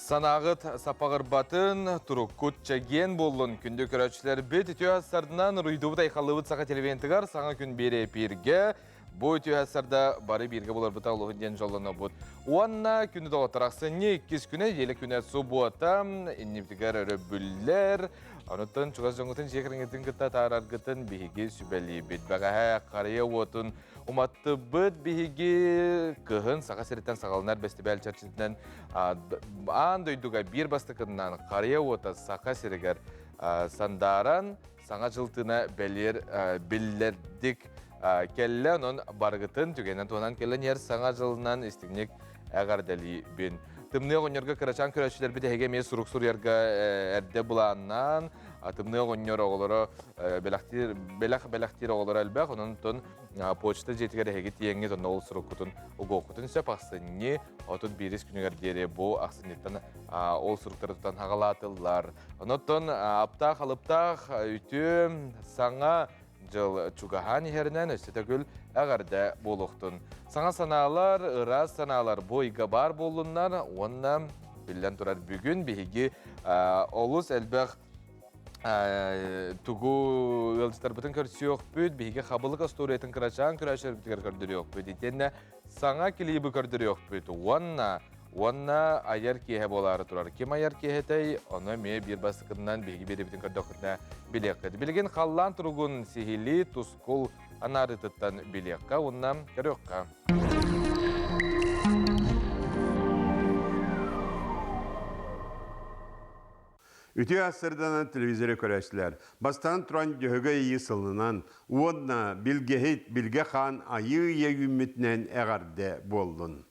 Санааҕыт сапаҕырбатын, туруккут чэгиэн буоллун, күндү көрөөччүлэрбит, үтүө сарданан уруйдуубут айхаллыбыт саха телевидениетыгар саҥа күн биэрэ эпииргэ бу үтүө сарда бары бииргэ буларбыта олуһун диэн дьоллонобут. Уонна күнү доҕоттор ахсынньы иккис күнэ, еле күнэ субуота, иннибитигэр өрөбүллэр, онуттан чугас дьоҥҥутун дьиэ кэргэҥҥитин кытта таараргытын биһиги сүбэлиибит. Бэҕэһээ харыйа уотун уматтыбыт биһиги кыһын Саха сириттэн саҕаланар бэстибээл чэрчитинэн аан дойдуга биир бастакыннан харыйа уота Саха сиригэр сандааран Саҥа дьыл тыына бэлиэр биллэрдик кэллэ. Онон барыгытын түгэнэн туһанан кэлэн иһэр Саҥа дьылынан истиҥник эҕэрдэлиибин. Тымныы оҕонньорго кырачаан көрөөччүлэрбит эһиги эмиэ сурук суруйарга эрдэ былааннаан, тымныы оҕонньор оҕолоро бэлэхтиир бэлэх бэлэхтиир оҕолоро элбэх, онон почта дьиэтигэр эһиги тиийэҥҥит онно ол суруккутун угуоххутун сөп. Ахсынньы 31 күнүгэр диэри бу ахсынньыттан ол суруктары тутан хаҕалаатыллар. Онон аптаах-алыптаах үтүө саҥа дьыл чугаһаан иһэринэн өссө төгүл эҕэрдэ буолуохтун. Саҥа санаалар, ыраас санаалар бу ыйга баар буоллуннар уонна биллэн турар бүгүн биһиги олус элбэх тугу ыалдьыттарбытын көрсүөхпүт, биһиги хабылык остуоруйатын кырачаан көрөөччүлэрбитигэр көрдөрүөхпүт. Итиэннэ саҥа клибы көрдөрүөхпүт уонна уонна айар киэһэ буолаары турар. Ким айар киэһэтэй, ону эмиэ биир бастакытынан биһиги биэрэбитин көрдөххүтүнэ билиэххит. Билигин халлаан туругун сиһилии тускул анаарыытыттан билиэххэ уонна көрүөххэ. Үтүө ассырданан телевизоры көрөөччүлэр, бастаан туран Дьөһөгөй Айыы сылынан уонна Билгэһит Билгэ Хаан Айыы Ийэ үүммүтүнэн эҕэрдэ буоллун.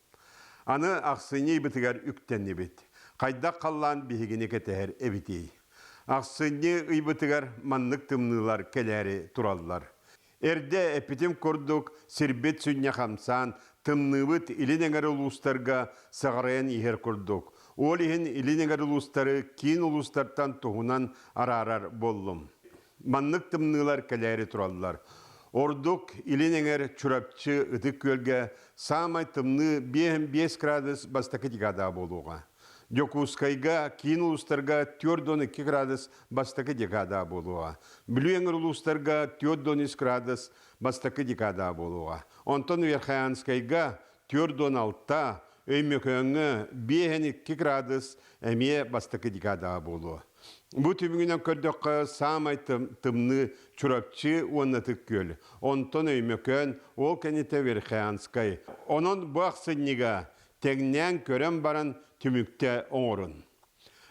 Аны ахсынньы ыйбытыгар үктэннибит. Хайдах халлаан биһигини кэтэһэр эбитий? Ахсынньы ыйбытыгар маннык тымныылар кэлээри тураллар. Эрдэ эппитим курдук, сирбит сүнньэ хамсаан, тымныыбыт илин эҥэр улуустарга саҕарайан иһэр курдук. Ол иһин илин эҥэр улуустары киин улуустартан туһунан араарар буоллум. Маннык тымныылар кэлээри тураллар. Ордук илин эҥэр Чурапчы Ытык Күөлгэ саамай тымныы 5 градус бастакы декада буолуоҕа. Дьокуускайга, киин улуустарга 4,2 градус бастакы декада буолуоҕа. Бүлүү эҥэр улуустарга 4,3 градус бастакы декада буолуоҕа. Онтон Верхоянскайга 4,6, Өймөкөөҥҥө 5,2 градус эмиэ бастакы декадаҕа буолуо. Бу түмүгүнэн көрдөххө, саамай тымныы Чурапчы уонна Ытык Күөл, онтон Өймөкөөн, ол кэннитэ Верхоянскай. Онон бу ахсынньыга тэҥнээн көрөн баран түмүктэ оҥорун.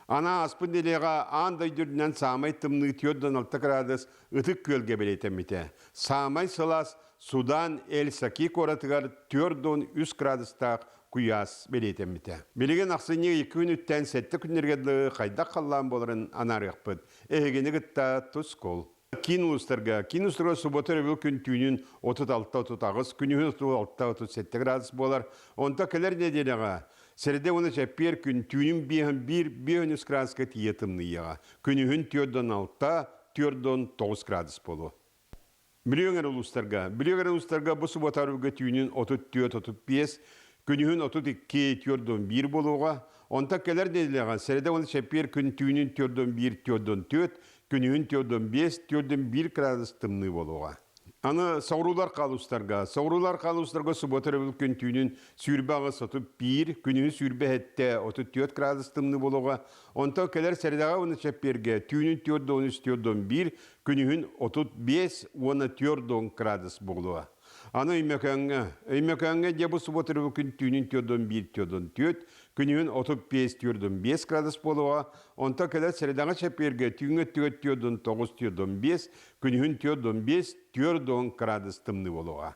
Ана ааспыт нэдиэлэҕэ аан дойду үрдүнэн саамай тымныы 4,6 градус Ытык Күөлгэ бэлиэтэммитэ. Саамай сылаас Судан Эль-Саки куоратыгар 4,3 градустаах куйаас бэлиэтэммитэ. Билигин ахсынньы ый күнүттэн сэттэ күннэргэ дылы хайдах халлаан буоларын анаарыахпыт. Эһигини кытта тускул. Киин улуустарга киин улуустарга суббота өрөбүл күн түүнүн 36-38, күнүһүн 36-37 градус буолар. Онто кэлэр нэдиэлэҕэ сэрэдэ уонна чэппиэр күн түүнүн 5-1, 5 градуска тиийэ тымныйыаҕа. Күнүһүн 4-6, 4-9 градус буолуо. Бүлүү эҥэр улуустарга Бүлүү эҥэр улуустарга бу суббота өрөбүлгэ түүнүн 34-35, күнүһүн 32-41 буолуоҕа. Онтон кэлэр нэдиэлэҕэ сэрэдэ уонна чэппиэр күн түүнүн 41-44, күнүһүн 45-41 градус тымныы буолуоҕа. Аны соҕуруулар хаалустарга соҕуруулар хаалустарга суббота өрөбүл күн түүнүн 28-31, күнүһүн 27-34 градус тымныы буолуоҕа. Онтон кэлэр сэрэдэҕэ уонна чэппиэргэ түүнүн 43-41, күнүһүн 35 уонна 40 градус буолуо. Аны Өймөкөөҥҥө. Өймөкөөҥҥө дьэ бу суббота күн түүнүн 41 44, күнүһүн 35 45 градус буолуоҕа. Онтон кэлэр сэрэдэҕэ чэппиэргэ түүҥҥэ өттүгэр 49 45, күнүһүн 45 40 градус тымныы буолуоҕа.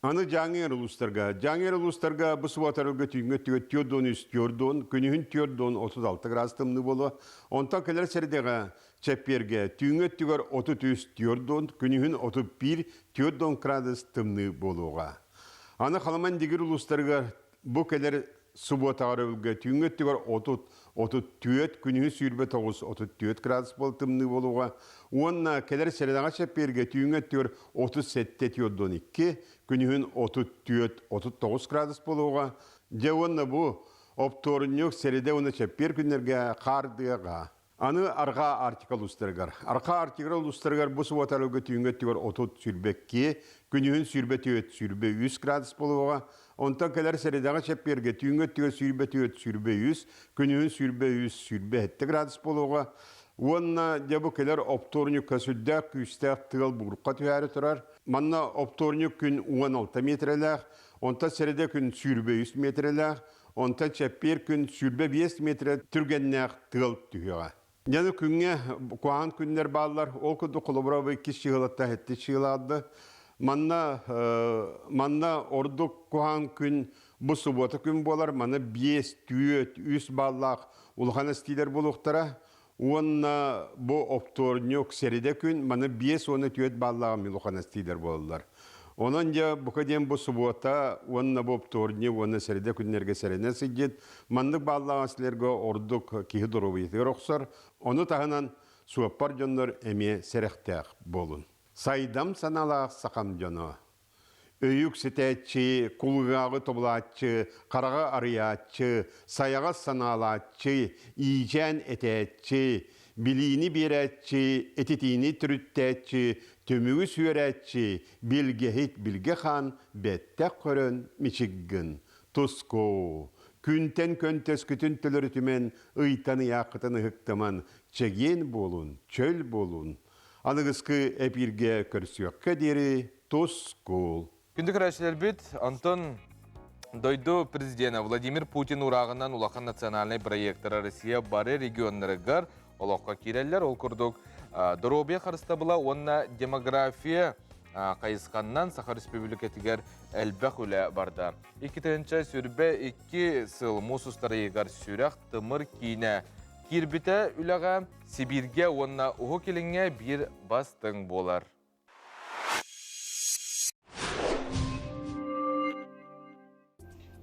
Аны Дьааҥы улуустарга. Дьааҥы улуустарга бу субуотарга түүҥҥү өттүгэр 43 40, күнүһүн 40 36 градус тымныы буолуо. Онтон кэлэр сэрдэҕэ чэппиэргэ түүҥҥү өттүгэр 33 40, күнүһүн 31 40 градус тымныы буолуоҕа. Аны Халыман Дигир улуустарыгар Бу кэлэр субуотаҕа өрөбүлгэ түүҥҥү өттүгэр 30, 34, күнүһүн 29, 34 градус буол тымныы буолуоҕа уонна кэлэр сэрэдэҕэ чэппиэргэ түүҥҥү өттүгэр 37 42, күнүһүн 34, 39 градус буолуоҕа. Дьэ уонна бу Оптуорунньук, сэрэдэ уонна чэппиэр күннэргэ хаардыаҕа. Аны Арҕаа Арктика улуустарыгар. Арҕаа Арктика улуустарыгар бу субуоталарга түүҥҥү өттүгэр 30-22, күнүһүн 24-23 градус буолуоҕа. Онтон кэлэр сэрэдэҕэ чэппиэргэ түүҥҥү өттүгэр 24-23, күнүһүн 23-27 градус буолуоҕа. Уонна дьэ бу кэлэр оптуорунньукка сүрдээх күүстээх тыал буурҕа түһээри турар. Манна оптуорунньук күн 16 миэтэрэлээх, онтон сэрэдэ күн 23 миэтэрэлээх, Онтон чэппиэр күн 25 миэтэрэ түргэннээх тыал түһүөҕэ. Дьону күҥҥэ куһаҕан күннэр бааллар. Ол курдук холобура бу иккис чыһылатта сэттис чыһылаарды. Манна манна ордук куһаҕан күн бу субуота күн буолар. Манна 5, 4, 3 бааллаах улахан эстиилэр буолуохтара. Уонна бу оптуорунньук сэрэдэ күн маны 54 бааллаах улахан эстиилэр буолаллар. Онон дьэ бука диэн бу субуота уонна бу оптуорунньук уонна сэрэдэ күннэргэ сэрэнэн сылдьыт маннык бааллаах эстиилэргэ ордук киһи доруобуйатыгар охсор. Ону таһынан суоппар дьоннор эмиэ сэрэхтээх буолун. Сайдам санаалаах сахам дьоно Өйүк ситээччи, кулгааҕы тобулааччы, хараҕы арыйааччы, сайаҕас санаалааччы, иичээн этээччи, билиини биэрээччи, этитиини төрүттээччи, түмүгү сүөрээччи, билгэһит Билгэ Хаан бэттэх көрөн мичик гын, туску! Күнтэн көнтөскүтүн төлөрүтүмэн, ыйтан ыйааххытын ыһыктыман, чэгиэн буолун, чөл буолун! Аныгыскы эпииргэ көрсүөххэ диэри тускул. Күндү көрөөччүлэрбит, онтон дойду президенэ Владимир Путин урааҕынан улахан национальнай проектара Россия бары регионнарыгар олоххо киирэллэр. Ол курдук, доруобуйа харыстабыла уонна демография хайысханнан Саха Республикатыгар элбэх үлэ барда. 2022 сыл муус устар ыйыгар сүрэх тымыр киинэ киирбитэ үлэҕэ Сибииргэ уонна Уһук Илиҥҥэ биир бастыҥ буолар.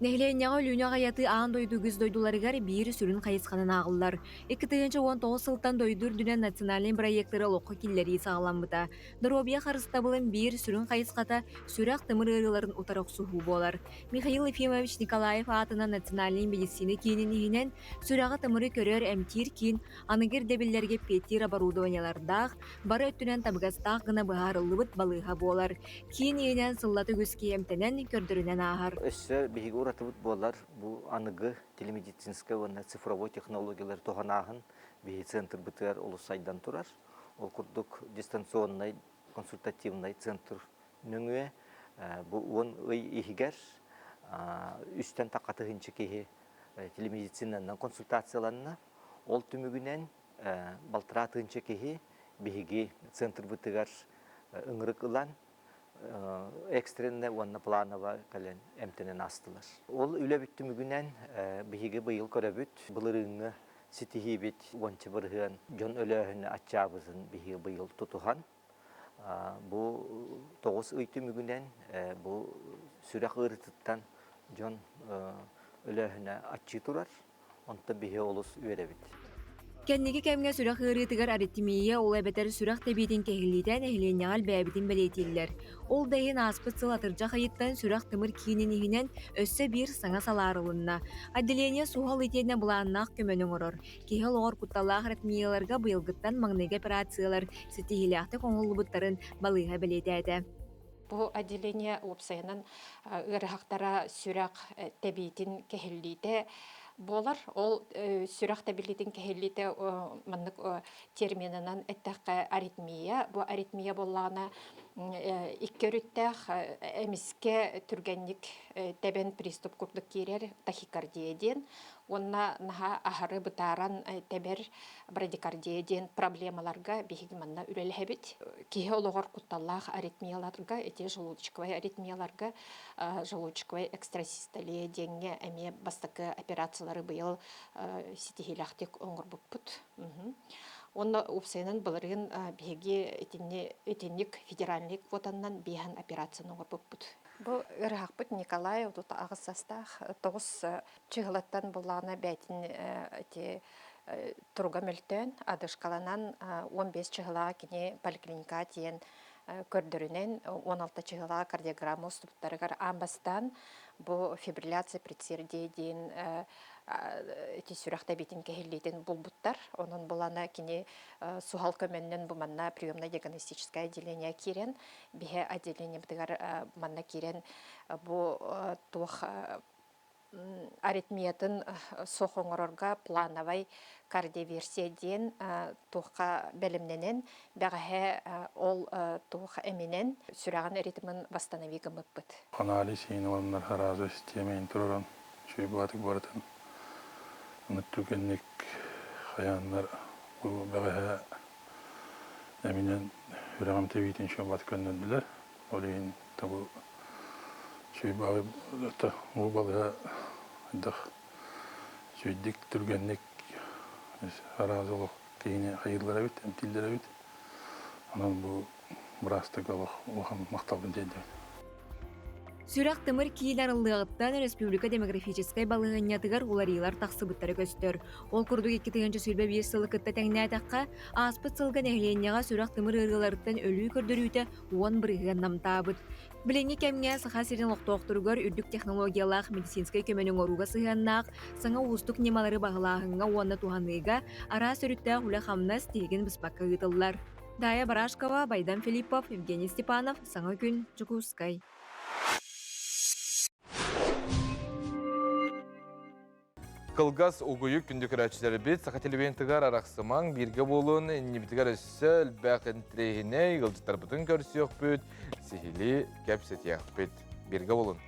Нэһилиэнньэҕэ өлүүнү аҕыйатыы аан дойду үгүс дойдуларыгар биир сүрүн хайысханан ааҕыллар. 2019 сылтан дойду үрдүнэн национальнай бырайыактары олоххо киллэрии саҕаламмыта. Доруобуйа харыстабылын биир сүрүн хайысхата сүрэх-тымыр ыарыыларын утары охсуһуу буолар. Михаил Ефимович Николаев аатынан Национальнай медицина киинин иһинэн сүрэҕи-тымыры көрөр эмтиир киин аныгы ирдэбиллэргэ эппиэттиир оборудованиелардаах, бары өттүнэн табыгастаах гына быһаарыллыбыт балыыһа буолар. Киин иһинэн сыллата үгүс киһи эмтэнэн, көрдөрүнэн ааһар. Өссө биһиги уратыбыт буолар бу аныгы телемедицинскэй уонна цифровой технологиялары туһанааһын биһиги центрбытыгар олус сайдан турар. Ол курдук дистанционнай консультативнай центр нөҥүө бу уон ый иһигэр үстэн тахха тыһыынча киһи телемедицинанан консультацияланна. Ол түмүгүнэн балтараа тыһыынча киһи биһиги центрбытыгар ыҥырык ылан экстреннэ уонна планово кэлэн эмтэнэн аастылар. Ол үлэбит түмүгүнэн биһиги быйыл көрөбүт былырыыҥҥы ситиһиибит уонча бырыһыан дьон өлөөһүнэ аччаабытын биһиги быйыл тутуһан бу тоҕус ый түмүгүнэн бу сүрэх ыарыытыттан дьон өлөөһүнэ аччыы турар. Онтон биһи олус үөрэбит. Кэнники кэмҥэ сүрэх ыарыытыгар аритмия, ол эбэтэр сүрэх тэбиитин кэһиллиитэ нэһилиэнньэҕэ элбээбитин бэлиэтииллэр. Ол да иһин ааспыт сыл атырдьах ыйыттан сүрэх-тымыр киинин иһинэн өссө биир саҥа салаа арылынна. Отделение суһал итиэннэ былааннаах көмөнү оҥорор. Киһи олоҕор кутталлаах аритмияларга быйылгыттан маҥнайгы операциялар ситиһиилээхтик оҥоһуллубуттарын балыыһа бэлиэтээтэ. Бу отделение уопсайынан ыарыһахтара сүрэх тэбиитин кэһиллиитэ буолар. Ол сүрэх тэбиллиитин кэһиллиитэ маннык терминынан эттэххэ аритмия. Бу аритмия буоллаҕына икки өрүттээх эмискэ түргэнник тэбэн приступ курдук киирэр тахикардия диэн уонна наһаа аһары бытааран тэбэр брадикардия диэн проблемаларга биһиги манна үлэлэһэбит. Киһи олоҕор кутталлаах аритмияларга, ити желудочковай аритмияларга, желудочковай экстрасистолия диэҥҥэ эмиэ бастакы операциялары быйыл ситиһиилээхтик оҥорбуппут. Уонна уопсайынан былырыын биһиги итинни итинник федеральный квотаннан биэһэн операцияны оҥорбуппут. Бу ыарыһахпыт Николай 38 састаах, тоҕус чыһылаттан буллаҕына бэйтин ити туруга мөлтөөн, одышкаланан 15 чыһылаҕа кини поликлиникаҕа тиийэн көрдөрүнэн 16 чыһылаҕа кардиограмма устубуттарыгар аан бастаан бу фибрилляция предсердия диэн. Ити сүрэх тэбиитин кэһиллиитин булбуттар. Онон булана кини суһал көмөннөн бу манна приемно-диагностическое отделение киирэн, биһэ отделениебытыгар манна киирэн бу туох аритмиятын суох оҥорорго плановай кардиоверсия диэн туохха бэлэмнэнэн бэҕэһээ ол туох эминэн сүрэҕин ритмин восстанови гыммыппыт. Анализ иин уонна арааза систиэмэйин тураран үчүгэй барытын аны түгэнник хайааннар бу бэҕэһээ эминэн үрэҕим тэбиитин үчүгэй көннөрдүлэр. Ол иһин бу үчүгэй бу балыһа хайдах үчүгэйдик түргэнник араас олох киһини хайыыллар эбит, эмтииллэр эбит. Онон бу быраастарга олох улахан махталбын тиэрдэбин. Сүрэх-тымыр киин арыллыаҕыттан республика демографическай балаһыанньатыгар уларыйыылар тахсыбыттара көстөр. Ол курдук 2021 сылы кытта тэҥнээтэххэ, ааспыт сылга нэһилиэнньэҕэ сүрэх-тымыр ыарыыларыттан өлүү көрдөрүүтэ 10% намтаабыт. Билиҥҥи кэмҥэ Саха сирин олохтоохторугар үрдүк технологиялаах медицинскэй көмөнү оҥорууга сыһыаннаах саҥа уустук ньымалары баһылааһыҥҥа уонна туһаныыга араас өрүттээх үлэ-хамнас тиһигин быспакка ыытыллар. Дая Барашкова, Байдан Филиппов, Евгений Степанов, Саҥа күн, Дьокуускай. Кылгас угуйук күндү көрөөччүлэрбит Саха телевидениетыгар арахсымаҥ, бииргэ буолун, иннибитигэр өссө элбэх интэриэһинэй ыалдьыттарбытын көрсүөхпүт, сиһилии кэпсэтиэхпит. Бииргэ буолун.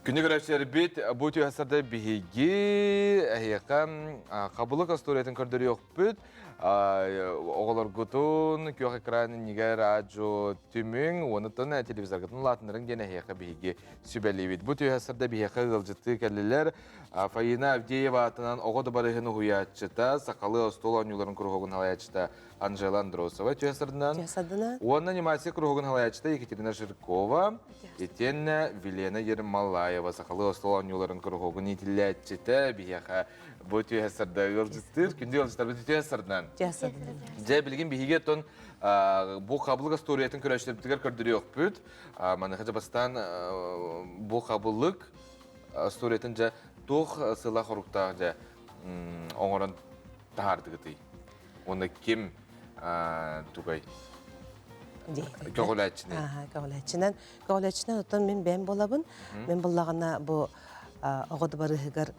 Күнү көрөөччүлэрбит бу түһэсэрдэ биһиги эһиэхэ хабылык остуоруйатын көрдөрүөхпүт. Оҕолоргутун күөх экран иннигэр аадьу түмүҥ, уонуттан телевизоргытын улаатыннарыҥ диэн эһиэхэ биһиги сүбэлиибит. Бу түһэсэрдэ биһиэхэ ыалдьыттыы кэллилэр. Фаина Авдеева аатынан оҕо дыбарыһын уһуйааччыта, сахалыы остуол оонньууларын куруһуогун салайааччыта Анжела Андросова түһэсэрдинэн уонна анимация куруһуогун салайааччыта Екатерина Жиркова Итиэннэ Вилена Ермолаева сахалыы остуол оонньууларын куруһуогун иитиллээччитэ биһиэхэ бу түһэ сарда ыалдьыттыыр. Күндү ыалдьыттарбыт үтүө сардан. Дьэ, билигин биһиги оттон бу хабылык остуоруйатын көрөөччүлэрбитигэр көрдөрүөхпүт. Маныаха дьэ бастаан бу хабылык остуоруйатын дьэ туох сыла хоруктаах дьэ оҥорон таһаардыгытый? Уонна ким тугай көҕүлээччинэн? Көҕүлээччинэн. Көҕүлээччинэн оттон мин бэйэм буолабын. Мин буллаҕына бу оҕо дыбарыһыгар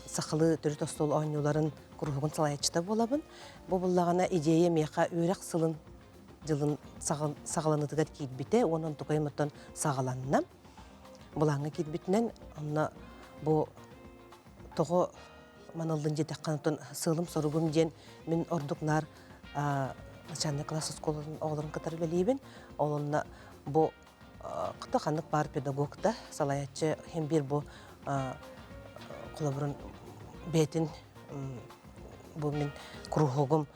сахалыы төрүт остуол оонньууларын куруһугун салайааччыта буолабын. Бу буллаҕына идея миэхэ үөрэх сылын дьылын саҕаланыытыгар киирбитэ уонна онтукайым оттон саҕаланна. Былааҥҥа киирбитинэн онно бу тоҕо маныллын диэтэххэ онтон сыалым-соругум диэн мин ордук наар начальный класс оскуолатын оҕолорун кытары үлэлиибин. Ол онно бу хата ханнык баар педагог да салайааччы иһин биир бу холобурун бэйэтин бу мин куруһуогум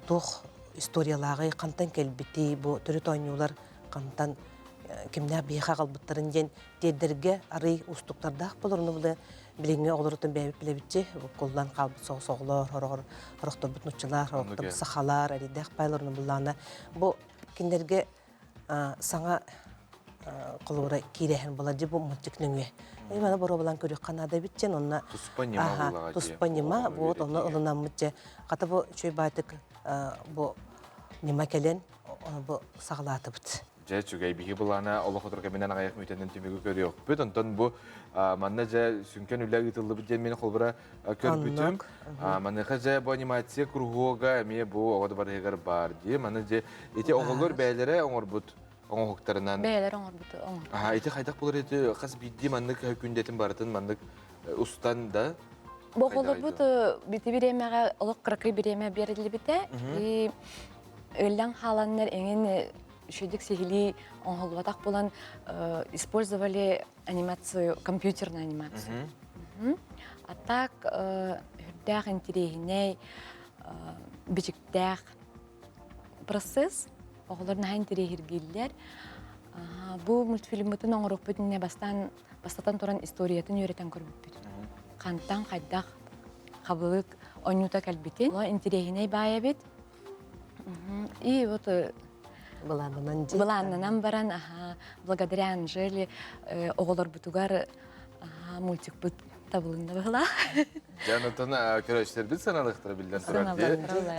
туох историялааҕый, хантан кэлбитий, бу төрүт оонньуулар хантан кимнээх биһиэхэ аҕалбыттарын диэн тиэрдэргэ арый уустуктардаах болор ону бile билиҥҥи оҕолорутун бэйэбит билэбитчи буккуллан хаалбыт соҕус оҕолор хороҕор хорохторбут нуччалар хорохторбут сахалар эрийдээх пайлар ону буллаана бу кинилэргэ саҥа холобура киирэһин була дьи бу мультик нөҥүө маны боруобалаан көрүөххэ наада эбит диэн онно туспа ньыма буллаҕа туспа ньыма вот онно ылынаммыт дьэ хата бу үчүгэй баайтык бу ньыма кэлэн бу саҕалаатыбыт Дьэ, үчүгэй биһи былаана олох отур кэминэн аҕыйах мүтэнэн түмүгү көрүөхпүт. Онтон бу манна дьэ сүҥкэн үлэ ыытыллыбыт диэн мин холбура көрбүтүм. Маныаха дьэ бу анимация кругуога эмиэ бу оҕо да барыһыгар баар дии. Маны дьэ ити оҕолор бэйэлэрэ оҥорбут оҥоһуктарынан. Бэйэлэр оҥорбут оҥоһуктар. Аха, ити хайдах булар ити хас биирдии маннык күндэтин барытын маннык устан да Бу оҕолорбут бити бириэмэҕэ олох кыракый бириэмэ биэриллибитэ. И өллөн хааланнар эҥин үчүгдүк сиһилии оҥоһуллубатах буолан использовали анимацию, компьютерную анимацию. А так үрдээх интириэһинэй, бичиктээх процесс. Оҕолор наһаа интириэһиргииллэр. Бу мультфильммытын оҥоруохпут иннинэ бастаан бастатан туран историятын үөрэтэн көрбүппүт. Хантан хайдах хабылык оонньуута кэлбитин. Интириэһинэй баай эбит. И вот. Былааннанан Былааннанан баран, аха, благодаря Анжеле оҕолорбутугар мультикпыт табылынна быһылаах. Дьэ, онтон көрөөччүлэрбит сыаналыахтара биллэн турар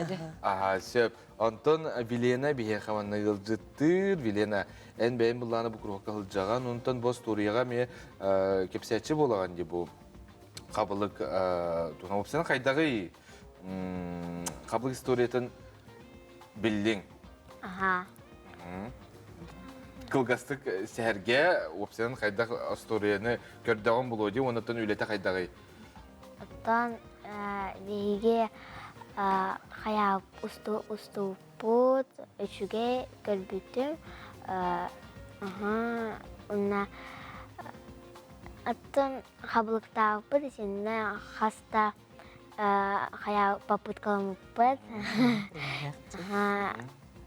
дии. Аха, сөп. Онтон Вилена биһиэхэ манна ыалдьыттыыр. Вилена, эн бэйэн былаана бу куруһукка сылдьаҕын, онтон бу остуоруйаҕа эмиэ кэпсээччи буолаҕын дии бу хабылык туһунан. Уопсайынан хайдаҕый хабылык историятын биллиҥ? Аха. Кылгастык сэһэргэ уопсайынан хайдах остуоруйаны көрдөҕүн булуо дии, оннуттан үлэтэ хайдаҕый? Оттон биһиги хайа устууппут үчүгэй көрбүтүм. Уонна оттон хабылыктаабыппыт итиннэ хаста хайа попыткаламмыппыт.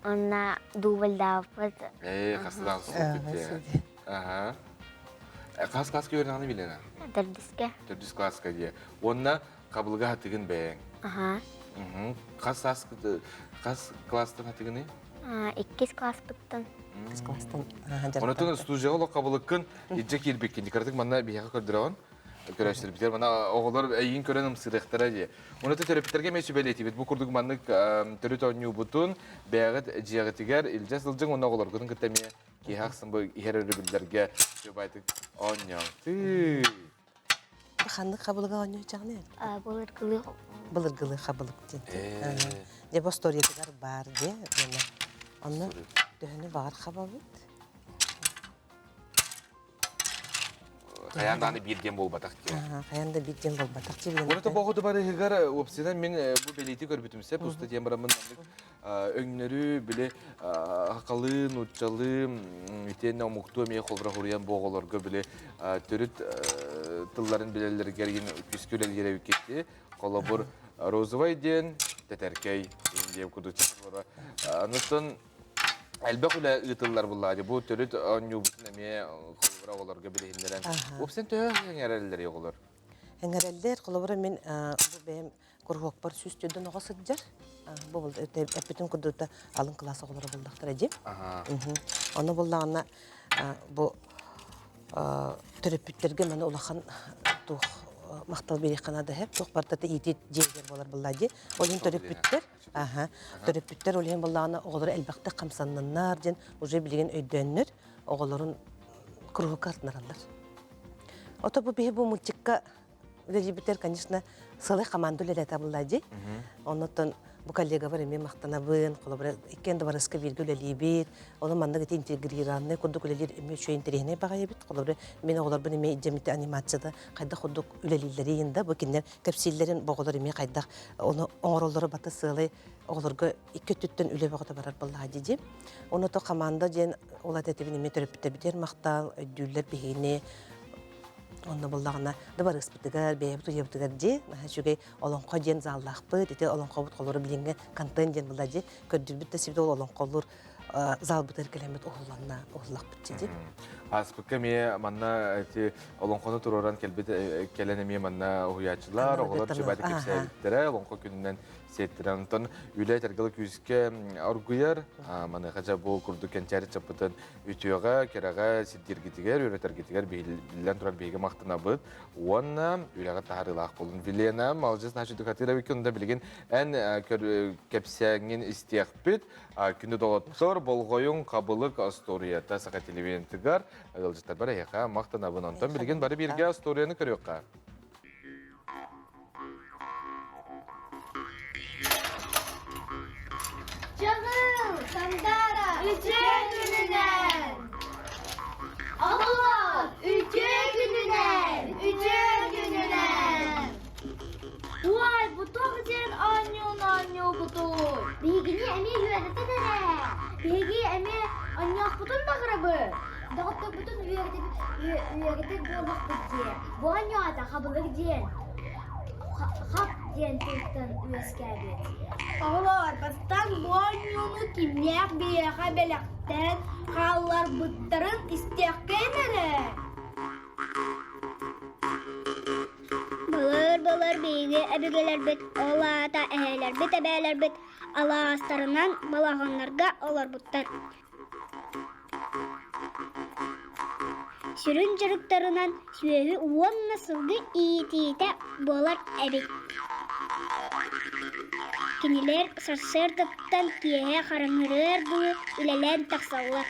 Уонна дубльдаабыппыт. Ээ, хастаан суппут Аха. Хас класска үөрэнэҕин билэн? Төрдүскэ. Төрдүс класска дии. Уонна хабылыга хатыгын бэйэҥ. Аха. Хас хас класстан хатыгыный? Иккис класспыттан. Иккис класстан. Онотон студияҕа олох хабылыккын илдьэ киирбиккин. Кыратык манна биһиэхэ көрдөрөҕүн. Көрөөччүлэрбитигэр мана оҕолор эйигин көрөн ымсыырыахтара дии. Онон төрөппүттэргэ эмиэ сүбэлиэтибит. Бу курдук маннык төрүт оонньуубутун бэйэҕит дьиэҕитигэр илдьэ сылдьыҥ уонна оҕолоргутун кытта эмиэ киэһэ ахсын бу иһэр өрөбүллэргэ үчүгэйдик оонньооҥ. Тыый. Ханнык хабылыга оонньуучаҕыный? Былыргылыы. Былыргылыы хабылык диэн. Дьэ бу историятыгар баар дьэ. Онно төһөнү баҕар хабабыт. Хайаан даҕаны биир диэн буолбатах диэн. Хайаан да биир диэн буолбатах диэн. Уонна тобоҕу барыһыгар уопсайынан мин бу бэлиэти көрбүтүм сөп уста диэн бараммын маннык өҥнөрү били хахалыы, нууччалыы итиэннэ омуктуу эмиэ холборо хуруйан бу оҕолорго били төрүт тылларын билэллэригэр күүскэ үлэлиир эбиккит Холобур, розовай диэн тэтэркэй диэн курдук Онуттан элбэх үлэ ыытыллар буллаҕа бу төрүт оонньуубутун эмиэ холобура оҕолорго билиһиннэрэн. Уопсайан төһө эҥэрэллэр оҕолор? Эҥэрэллэр, холобура мин бу бэйэм куруһуокпар 104 оҕо сылдьар. Бу эппитим курдук алын кылаас оҕолоро буллахтара дии. Ону буллаҕына бу төрөппүттэргэ маны улахан туох махтал биэриэххэ наада иһэр. Туох барыта иитии дьиэгэр буолар буллаа дии. Ол иһин төрөппүттэр аха төрөппүттэр ол иһин буллаҕына оҕолоро элбэхтик хамсанныннар диэн уже билигин өйдөөннөр оҕолорун куруһукка артынараллар. Ото бу биһи бу мультикка үлэлиибитэр, конечно, сылай команда үлэлэтэ булла дии. Оннуттан бу коллегабар эмиэ махтанабын, холобура, иккиэн да барыска бииргэ үлэлиибит. Ону маннык ити интегрированный курдук үлэлиир эмиэ үчүгэй интэриэһинэй баҕайыбыт. Холобура, мин оҕолорбун эмиэ идьэммити анимацияда хайдах курдук үлэлииллэрин да, бу кинилэр кэпсииллэрин бу оҕолор эмиэ хайдах ону оҥороллоро бата сыалай оҕолорго икки өттүттэн үлэ бөҕөтө барар буоллаҕа дии. Ону то команда диэн ол этибин эмиэ төрөппүттэрбитигэр махтал, өйдүүллэр биһигини Онно буллаҕына дыбарыаспытыгар, бэйэбит уйабытыгар дии, наһаа үчүгэй олоҥхо диэн заллаахпыт, ити олоҥхобут холоро билиҥҥи контент диэн буолла дии, көрдүрбүт да сибит ол олоҥхолуур залбытыгар кэлэммит уһулланна, уһуллахпыт дии. Ааспыкка эмиэ манна эти олоҥхону туруоран кэлбит кэлэн эмиэ манна уһуйааччылар, оҕолор чыбааты кэпсээбиттэрэ, олоҥхо күнүнэн сиэттэрэн. Онтон үлэ тэргэл күүскэ оргуйар, маныаха дьэ бу курдук кэнчээри чаппытын үтүөҕэ, кэрэҕэ сирдииргитигэр, үөрэтэргитигэр биллэн турар биһиги махтанабыт уонна үлэҕэ таһаарыылаах буолун. Вилена, маладьыс значит духатыра күндэ билигин эн кэпсээҥҥин истиэхпит. Күндү доҕоттор, болҕойуҥ хабылык остуоруйата Саха телевидениетыгар ыалдьыттарбар эһиэхэ махтанабын. Онтон билигин бары бииргэ остуоруйаны көрүөххэ. Чаҕыл, Сандаара, үтүө күнүнэн! Оҕолор, үтүө күнүнэн! Үтүө күнүнэн! Уай, бу туох диэн оонньуун оонньуубутуй? Биһигини эмиэ үөрэтэн эрэ! Биһиги эмиэ оонньуохпутун баҕарабыт. Доҕотторбутун үөрэтэр буоллахпыт дии. Бу оонньоото хабылык диэн хап диэн тылтан үөскээбит. Оҕолор, бастаан бу оонньууну кимнээх биһиэхэ бэлэхтээн хаалларбыттарын истиэххин эрэ. Былыр-былыр биһиги өбүгэлэрбит, ол аата эһээлэрбит, эбээлэрбит алаастарынан балаҕаннарга олорбуттар. Сүрүн дьарыктарынан сүөһү уонна сылгы иитиитэ буолар эбит. Кинилэр сарсыардаттан киэһэ хараҥарыар дылы үлэлээн тахсаллар.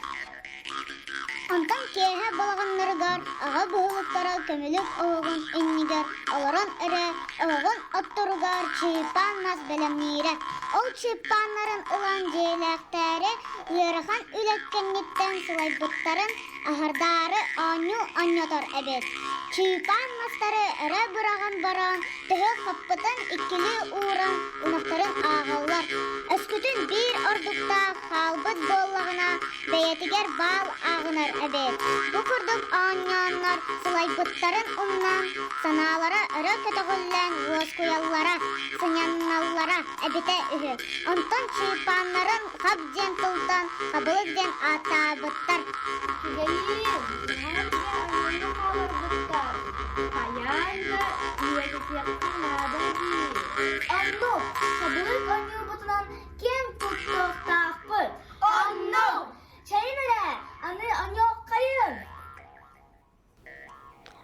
Онтон киэһэ балаҕаннарыгар аҕа баһылыктара көмүлүк оһоҕун иннигэр олорон эрэ оһоҕун отторугар чыыппаан мас бэлэмниирэ. Ол чыыппааннарын ылан дьиэлээхтээри ыарахан үлэ кэнниттэн сылайбыттарын аһардаары оонньуу оонньотор эбит. Чыыпаан мастары өрө быраҕан баран, төһө хаппытын иккилии ууран ынахтарын ааҕаллар. Өскөтүн биир ордуктаах хаалбыт буоллаҕына, бэйэтигэр баал ааҕынар эбит. Бу курдук оонньооннор сылайбыттарын умнан, санаалара өрө көтөҕүллэн уоскуйаллара, сынньаналлара эбитэ үһү. Онтон чыыпааннарын хап диэн тылтан хабылык диэн ааттаабыттар. Үчүгэйиин, наһаа үчүгэй оонньууну хаалларбыттар. Хайаан да үйэтитиэххэ наада дии. Оннук, хабылык оонньуубутунан киэн туттуохтаахпыт. Оннук! Чэйин эрэ, аны оонньуоххайын.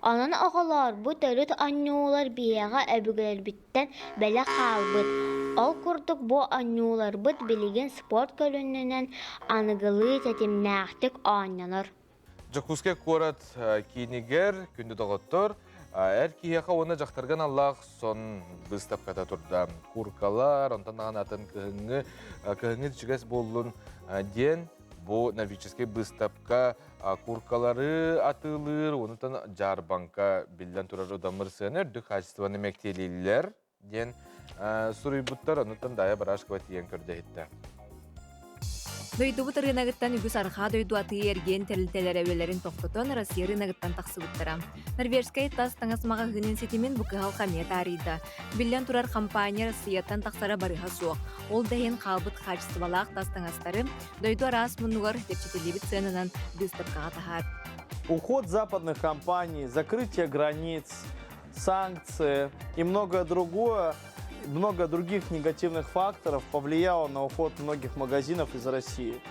Онон оҕолоор, бу төрүт оонньуулар биһиэхэ өбүгэлэрбиттэн бэлэх хаалбыт. Ол курдук бу оонньууларбыт билигин спорт көрүҥүнэн аныгылыы тэтимнээхтик оонньонор. Дьокуускай куорат киинигэр күндү доҕоттор, эр киһиэхэ уонна дьахтарга аналлаах сон быыстапката турда. Куркалар, онтон даҕаны атын кыһыҥҥы, кыһыҥҥы ичигэс буоллун диэн бу норвежскай быыстапка куркалары атыылыыр, онтон дьаарбаҥка биллэн турар удамыр сыана үрдүк хаачыстыбаны мэктиэлииллэр диэн суруйбуттар, онуттан Дая Барашкова тиийэн көрдөһүттэ. Дойдубут ырыынагыттан үгүс арҕаа дойду атыы-эргиэн тэрилтэлэрэ үлэлэрин тохтотон Россия рыногыттан тахсыбыттара. Норвежскай тас таҥас маҕаһыынын ситимин бу кыһалҕа эмиэ таарыйда. Биллэн турар, компания Россияттан тахсара барыһа суох. Ол да иһин хаалбыт хаачыстыбалаах тас таҥастары дойду араас муннугар чэпчэтиллибит сыананан быыстапкаҕа таһаар. Уход западных компаний, закрытие границ, санкции и многое другое, много других негативных факторов повлияло на уход многих магазинов из России.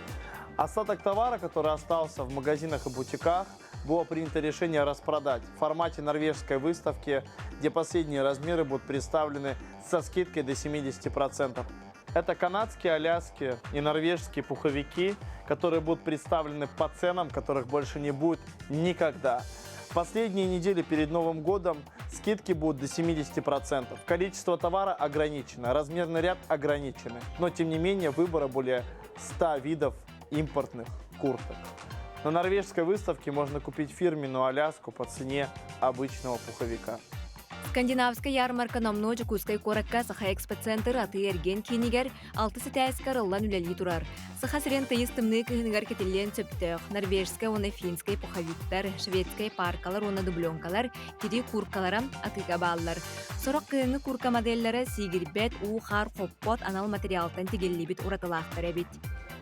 Остаток товара, который остался в магазинах и бутиках, было принято решение распродать в формате норвежской выставки, где последние размеры будут представлены со скидкой до 70%. Это канадские, аляски и норвежские пуховики, которые будут представлены по ценам, которых больше не будет никогда. Последние недели перед Новым годом скидки будут до 70%. Количество товара ограничено, размерный ряд ограничены. Но, тем не менее, выбора более 100 видов импортных курток. На норвежской выставке можно купить фирменную Аляску по цене обычного пуховика. Скандинавскай ярмарка номнуо Дьокуускай куоракка Саха экспоцентр атыы-эргиэн киинигэр алтыс этээскэ арыллан үлэлии турар. Саха сирин тыйыс тымныы кыһыныгар кэтиллиэн сөптөөх норвежскай уонна финскэй пуховиктар, шведскэй паркалар уонна дубленкалар тирии кууркалара атыыга бааллар. Сорох кыһыҥҥы куурка моделлара сиигирбэт, уу-хаар хоппот анал материалтан тигиллибит уратылаахтар эбит.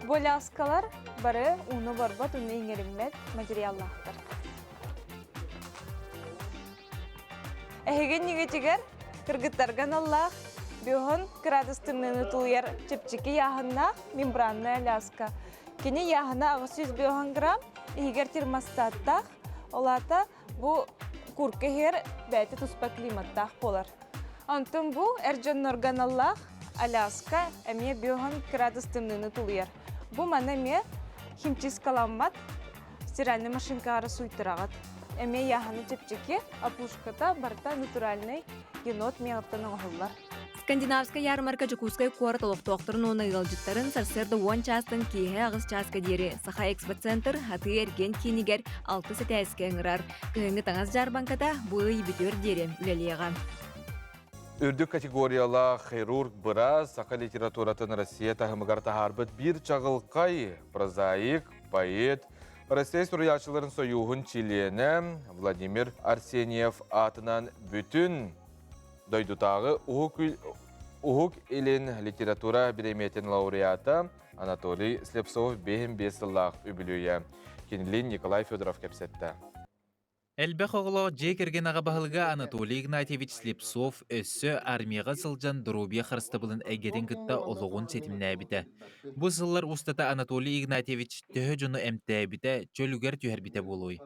Бу ляскалар бары ууну барбат, ууну иҥэриммэт материаллаахтар. Эһиги иннигитигэр кыргыттарга аналлаах бөһөн кыраадыс тымныыны тулуйар чэпчэки яаһыннаах мембранная ляска. Кини яаһына 800 бөһөн грамм, иһигэр термостаттаах, ол аата бу курка иһигэр бэйэтэ туспа климаттаах буолар. Онтон бу эр дьоннорго аналлаах Аляска эмиэ бөһөн кыраадыс тымныыны тулуйар. Бу маны эмиэ химчисткаламмат стиральный машинкаҕа суйтараҕыт. Эмиэ яһаны чэпчэки, опушката барыта натуральный енот миэҕиттэн оҥоһуллар. Скандинавскай ярмарка Дьокуускай куорат олохтоохторун уонна ыалдьыттарын сарсыарда уон чаастан киэһэ аҕыс чааска диэри Саха экспоцентр атыы-эргиэн киинигэр алтыс этээскэ ыҥырар. Кыһыҥҥы таҥас дьаарбаҥката бу ый бүтүөр диэри үлэлиэҕэ. Үрдүк категориялаах хирург быраас саха литературатын Россия таһымыгар таһаарбыт биир чаҕылхай прозаик, поэт, Россия суруйааччыларын сойууһун чилиэнэ Владимир Арсеньев аатынан бүтүн дойдутааҕы Уһук Илин литература бириэмийэтин лауреата Анатолий Слепцов 55 сыллаах үбүлүөйэ. Кинилиин Николай Федоров кэпсэттэ. Элбэх оҕолоох дьиэ кэргэн аҕа баһылыга Анатолий Игнатьевич Слепцов өссө армияҕа сылдьан доруобуйа харыстабылын эйгэтин кытта олоҕун ситимнээбитэ. Бу сыллар устата Анатолий Игнатьевич төһө дьону эмтээбитэ, чөлүгэр түһэрбитэ буолуой?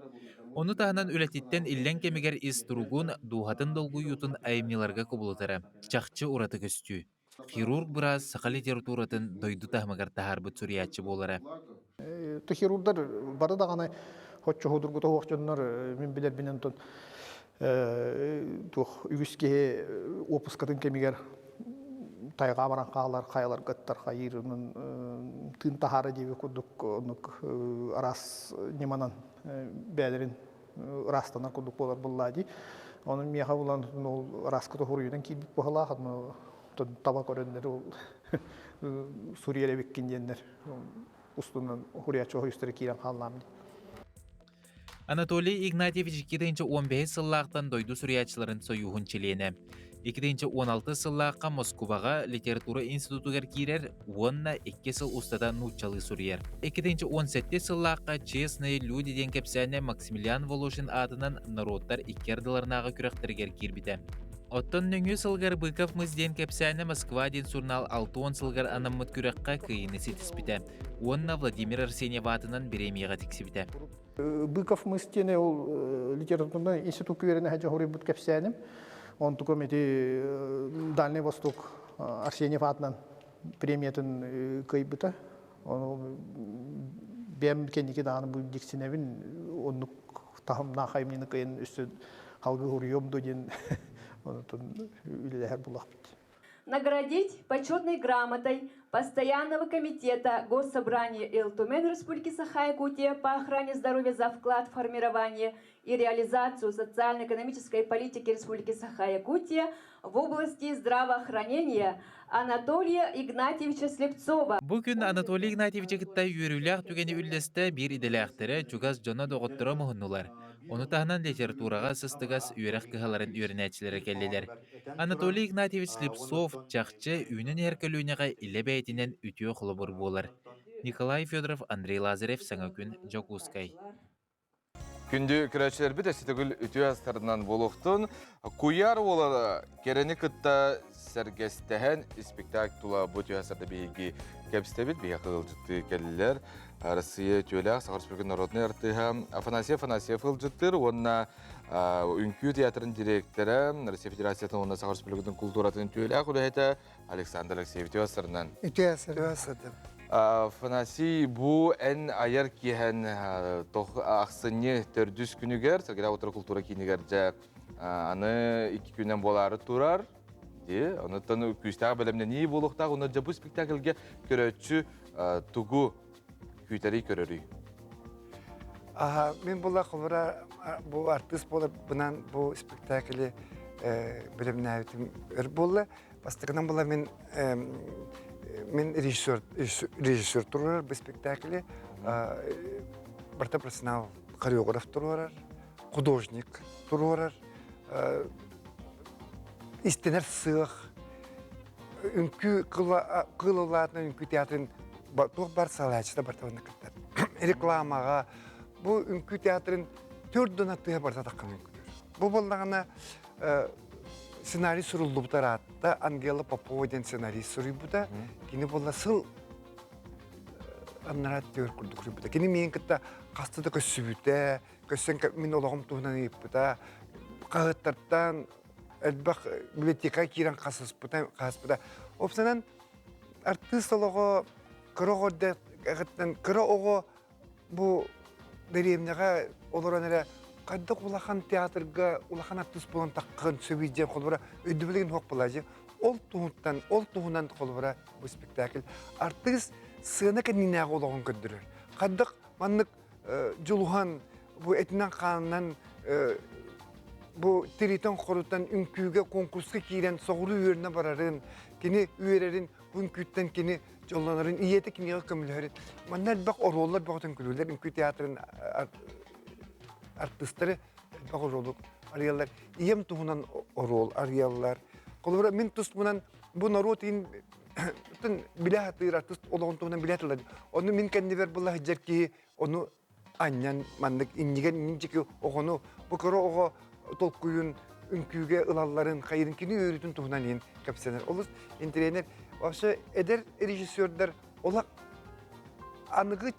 Ону таһынан үлэтиттэн иллэҥ кэмигэр ис туругун, дууһатын долгуйуутун айымньыларга кубулутара чахчы ураты көстүү. Хирург быраас саха литературатын дойду таһымыгар таһаарбыт суруйааччы буолара. Хирурдар бары даҕаны хоччоһудургута суох дьоннор мин билэрбинэн тон туох үгүс киһи уоппускатын кэмигэр тайҕа баран хаалар, хайаларга ыттар, хайыыр тыын таһаара диэби курдук оннук араас ньыманан бэйэлэрин ыраастанар курдук буолар буллаа дии. Онон миэхэ булан ол ырааска тоһуруйунан киирбит быһалаах, таба көрөннөр ол суруйар эбиккин диэннэр устунан хуруйааччы хоһуйустара киирэн хааллаам дии. Анатолий Игнатьевич 2015 сыллаахтан дойду суруйааччыларын сойууһун чилиэнэ. 2016 сыллаахха Москубаҕа литература институтугар киирэр уонна икки сыл устата нууччалыы суруйар. 2017 сыллаахха «Честные люди» диэн кэпсээнэ Максимилиан Волошин аатынан норуоттар икки ардыларынааҕы күрэхтэригэр киирбитэ. Оттон нөҥүө сылыгар Быков мыс диэн кэпсээнэ Москва диэн сурунаал 60 сылыгар анаммыт күрэххэ кыайыыны ситиспитэ уонна Владимир Арсеньев аатынан бириэмийэҕэ тиксибитэ. Быков мыс диэн ол литературнай институкка үөрэнэ сылдьан суруйбут кэпсээним. Онтукам ити Дальний Восток Арсеньев аатынан премиятын кыайбыта. Ону бэйэм кэнники даҕаны бу дьиксинэбин оннук таһымнаах айымньыны кыайан өссө халгыы суруйуом дуо диэн онтон үлэлэһэр булахпыт. Наградить почетной грамотой Постоянного комитета Госсобрания Ил-Тумен Республики Саха-Якутия по охране здоровья за вклад в формирование и реализацию социально-экономической политики Республики Саха-Якутия в области здравоохранения Анатолия Игнатьевича Слепцова. Бу күн Анатолий Игнатьевичы кытта үөрүүлээх түгэни үллэстэ биир идэлээхтэрэ, чугас дьоно доҕотторо муһуннулар. Ону таһынан литератураҕа сыстыгас үөрэх кыһаларын үөрэнээччилэрэ кэллилэр. Анатолий Игнатьевич Слепцов чахчы үүнэн иһэр көлүөнэҕэ илэ бэйэтинэн үтүө холобур буолар. Николай Федоров, Андрей Лазарев, Саҥа күн, Дьокуускай. Күндү көрөөччүлэрбит өссө төгүл үтүө астарынан буолуохтун. Куйаар уола кэрэни кытта сэргэстэһэн спектакль тула бу үтүө астарда биһиги кэпсэтэбит. Биһиэхэ ыалдьыттыы кэллилэр. Россия үтүөлээх Саха Республикатын народнай артыыһа Афанасий Афанасьев ыалдьыттыыр уонна Үҥкүү театрын директора, Россия Федерациятын уонна Саха Республикатын култууратын үтүөлээх үлэһитэ Александр Алексеевич үтүө астарынан. Үтүө астарынан. Афанасий, бу эн айар киэһэн ахсынньы төрдүс күнүгэр Сэргэлээх утары култуура киинигэр дьэ аны икки күнэн буолаары турар. Ди, онуттан күүстээх бэлэмнэнии буолуохтаах. Онно дьэ бу спектакльгэ көрөөччү тугу күүтэрий көрөрүй? Аха, мин була холура бу артыыс буоларбынан бу спектакли бэлэмнээбитим өр буолла. Бастакынан була мин мин режиссер режиссер турар бу спектакли барта профессионал хореограф туруорар, художник туруорар, истэнэр сыах, үҥкүү кыыл үҥкүү театрын туох бар салааччыта барта кыттар. Рекламаҕа бу үҥкүү театрын төрт донаттыга барта таххан үҥкүтөр. Бу буоллаҕына сценарий суруллубута ыраатта Ангела Попова диэн сценарист суруйбута. Кини буолла сыл аннараа түөр курдук суруйбута. Кини миин кытта хаста да көссүбүтэ, көссөн мин олоҕум туһунан ыйыппыта. Хаһыаттартан элбэх библиотека киирэн хасыспыта, хаспыта. Опсанан артыыс олоҕо кыра оҕо кыра оҕо бу дэриэбинэҕэ олорон эрэ хайдах улахан театрга улахан артыыс буолан таххын сөбүй диэн холобура өйдөбүлүгүн суох буолааччы. Ол туһуттан ол туһунан холобура бу спектакль артыыс сыана кэннинээҕи олоҕун көрдөрөр. Хайдах маннык дьулуһан бу этинэн-хаанынан бу тиритэн-хорутан үҥкүүгэ конкурска киирэн соҕуруу үөрэнэ барарын, кини үөрэрин, бу үҥкүүттэн кини дьоллонорун, ийэтэ киниэхэ көмөлөһөрүн. Манна элбэх оруоллар бөҕөтүн күлүүлэр үҥкүү театрын артыыстары элбэх оруолу арыйаллар. Ийэм туһунан оруол арыйаллар. Холобура, мин туспунан бу норуот иин билэ сатыыр артыыс олоҕун туһунан билэ сатыыллар. Ону мин кэннибэр була сылдьар киһи ону анньан маннык иннигэр инники оҕону бу кыра оҕо толкуйун үҥкүүгэ ылалларын, хайырын кини үөрүүтүн туһунан иһин кэпсэнэр. Олус интириэнэр. Вообще эдэр режиссердар олох аныгы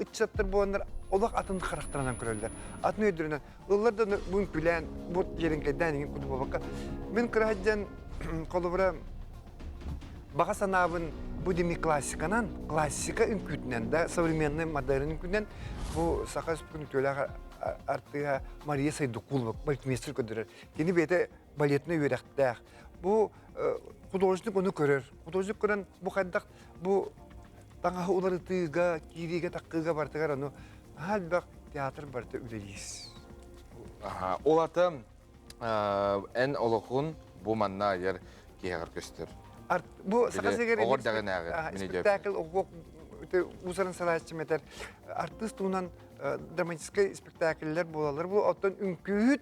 ыччаттар буоланнар. олох атын харахтарынан көрөллөр. Атын өйдөрүнэн ыллар да бу үҥкүүлээн, бу дьиэриҥкэйдээн иҥин курдук буолбакка. Мин кыра сылдьан холобура баҕа санаабын бу деми классиканан, классика үҥкүүтүнэн да, современный модерн үҥкүүнэн бу Саха Республикатын үтүөлээх артыыһа Мария Сайдыкулова балетмейстер көрдөрөр. Кини бэйэтэ балетнай үөрэхтээх. Бу художник ону көрөр. Художник көрөн бу хайдах бу таҥаһы уларытыыга, киириигэ, таккыыга барытыгар ону наһаа элбэх театр барыта үлэлиир. Аха, ол ата эн олохун бу манна айар киһэҕэр көстөр. Бу Саха сиригэр оҕор даҕынааҕы спектакль оҕо уусарын салааччы метер артыыс туһунан драматическай спектакльлэр буолаллар. Бу оттон үҥкүүһүт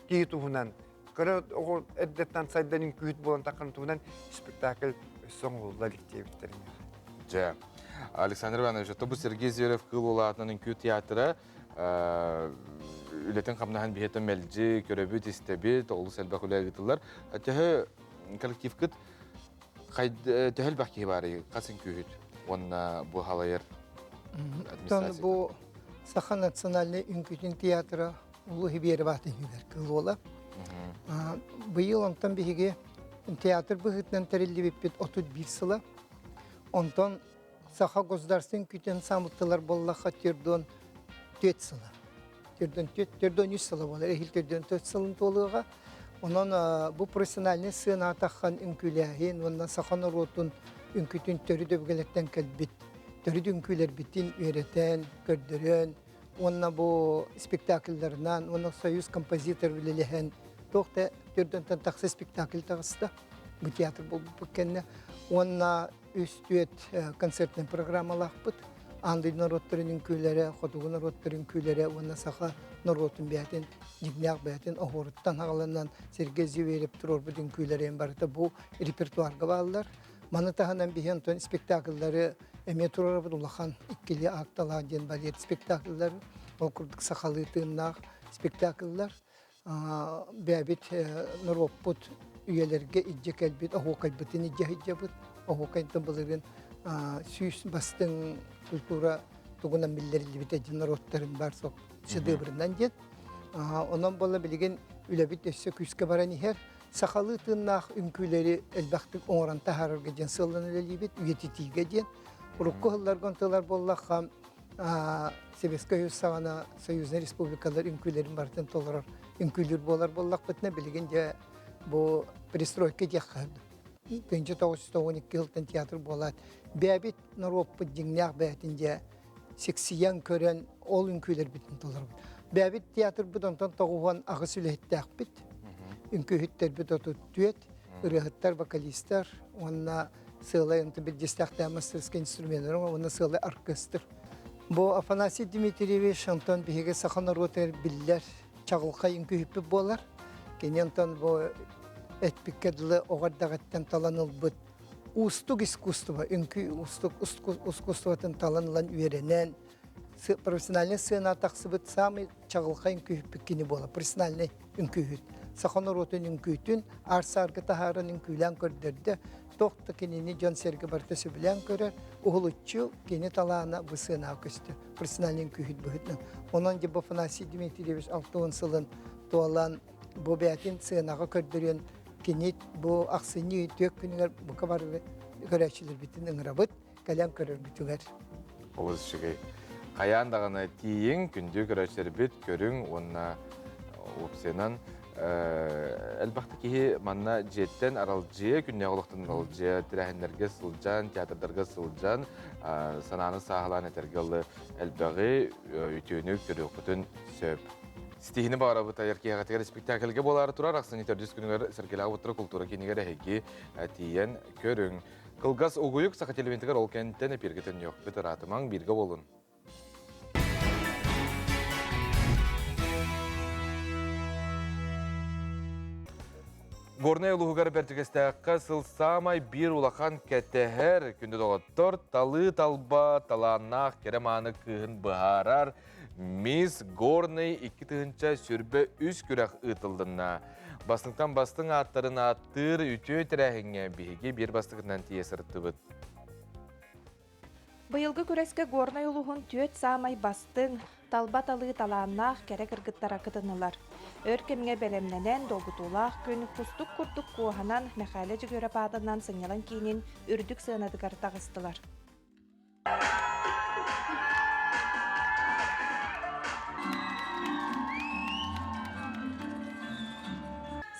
киһи туһунан кыра оҕо эрдэттэн сайдан үҥкүүһүт буолан таххан туһунан спектакль өссө оҥоһулла илик диэбиттэрин. Дьэ, Александр Иванович, бу Сергей Зверев кыыл улаатынан үҥкүү театра үлэтин хамнаһын биһиэтэ мэлдьи көрөбүт, истэбит, олус элбэх үлэ ыытыллар. Төһө коллективкыт төһө элбэх киһи баарый, хас үҥкүүһүт уонна бу халайар администрация? Бу Саха национальнай үҥкүүтүн театра Улуу Хибиэрбаатын үһүгэр кылуола. Быйыл онтон биһиги театр быһыытынан тэриллибиппит 31 сыла. Онтон Саха государственный үҥкүүтүн ансамблтылар буоллахха төрдүөн түөрт сыла. Төрдүөн түөрт, төрдүөн үс сыла буолар. Эһил төрдүөн төрт сылын туолуоҕа. Онон бу профессиональный сыана таххан үҥкүүлээһин уонна саха норуотун үҥкүүтүн төрүт өбүгэлэртэн кэлбит төрүт үҥкүүлэрбитин үөрэтэн, көрдөрөн, уонна бу спектакльларынан уонна союз композитор үлэлэһэн туох да төрдөнтөн тахса спектакль таҕыста бу театр буолбуппут кэннэ уонна үс түөрт концертный программалаахпыт аан дойду норуоттарын үҥкүүлэрэ хотугу норуоттарын үҥкүүлэрэ уонна саха норуотун бэйэтин дьиҥнээх бэйэтин оһуоруттан аҕаланан Сергей Зверев туруорбут үҥкүүлэрин барыта бу репертуарга бааллар Маны таһынан биһи онтон спектакльлары эмиэ туруорабыт улахан иккили акталаах диэн балет спектакльлар, ол курдук сахалыы тыыннаах спектакльлар. Бэйэбит норуоппут үйэлэргэ илдьэ кэлбит оһуокайбытын илдьэ сылдьабыт. Оһуокайтан былырыын сүүс бастыҥ культура тугунан биллэриллибитэ дьон норуоттарын бар суох шедеврынан диэн. Онон буолла билигин үлэбит өссө күүскэ баран иһэр. Сахалыы тыыннаах үҥкүүлэри элбэхтик оҥорон таһаарарга диэн сыаллан үлэлиибит, үйэтитиигэ диэн. Урукку сылларга онтулар буоллахха, Советскай Союз саҕана союзнай республикалар үҥкүүлэрин барытын толорор үҥкүүлүүр буолар буоллахпытына, билигин дьэ бу перестройка диэххэ 1992 сылтан театр буолаат, бэйэбит норуоппут дьиҥнээх бэйэтин дьэ сиксийэн көрөн ол үҥкүүлэрбитин толоробут. Бэйэбит театрбыт онтон 98 үлэһиттээхпит. Үҥкүүһүттэрбит 34, ырыаһыттар, вокалистар уонна сыалай онтон бирдьистэхтээх мастерскай инструменнар уонна сыалай оркестр. Бу Афанасий Дмитриевич онтон биһиги саха норуотугар биллэр чаҕылхай үҥкүүһүппүт буолар. Кини онтон бу эппиккэ дылы оҕо эрдэҕиттэн талан ылбыт уустук искусство, үҥкүү уустук искусствотын талан ылан үөрэнэн, профессиональнай сыана тахсыбыт саамай чаҕылхай үҥкүүһүппүт кини буолар, профессиональнай үҥкүүһүт. Саха норуотун үҥкүүтүн аар-саарга таһааран үҥкүүлээн көрдөрдө, туох да кинини дьон-сэргэ барыта сөбүлээн көрөр, уһулуччу кини талаана бу сыанаҕа көстөр, профессиональнай үҥкүүһүт быһыытынан. Онон дьэ бу Афанасий Дмитриевич 60 сылын туолан бу бэйэтин сыанаҕа көрдөрүөн кини бу ахсынньы түөрт күнүгэр бука бары көрөөччүлэрбитин ыҥырабыт, кэлэн көрөргүтүгэр. Олус үчүгэй. Хайаан даҕаны тиийиҥ, күндү көрөөччүлэрбит көрүҥ уонна уопсайынан элбэх да киһи манна дьиэттэн аралдьыйа, күннээҕи олохтон аралдьыйа тэрээһиннэргэ сылдьан, театрдарга сылдьан, санааны сааһылаан этэргэ ылы элбэҕи, үтүөнү көрүөххүтүн сөп. Ситиһини баҕарабыт айар киэһэтигэр испиктээкилгэ буолаары турар ахсынньы төрдүс күнүгэр Сэргэлээх уоттара култуура киинигэр эһиги тиийэн көрүҥ. Кылгас угуйук саха телевизорыгар ол кэнниттэн эпииргэ төннүөхпүт ыраатымаҥ бииргэ буолун. Горнай улууһугар Бэрдьигэстээххэ сыл саамай биир улахан кэтэһэр күндү доҕоттор талыы талба талааннаах кэрэ мааны кыыһын быһаарар Мисс Горный 2023 күрэх ыытыллынна. Бастыҥтан бастыҥ ааттарын ааттыыр үтүө тэрээһиҥҥэ биһиги биир бастакытынан тиийэ сырыттыбыт. Быйылгы күрэскэ Горнай улууһун түөрт саамай бастыҥ, талба талыы талааннаах кэрэ кыргыттара кытыннылар. Өр кэмҥэ бэлэмнэнэн, долгутуулаах күн кустук курдук куоһанан Мэхээлэ Дьөгүөрэп аатынан сынньалаҥ киинин үрдүк сыанатыгар таҕыстылар.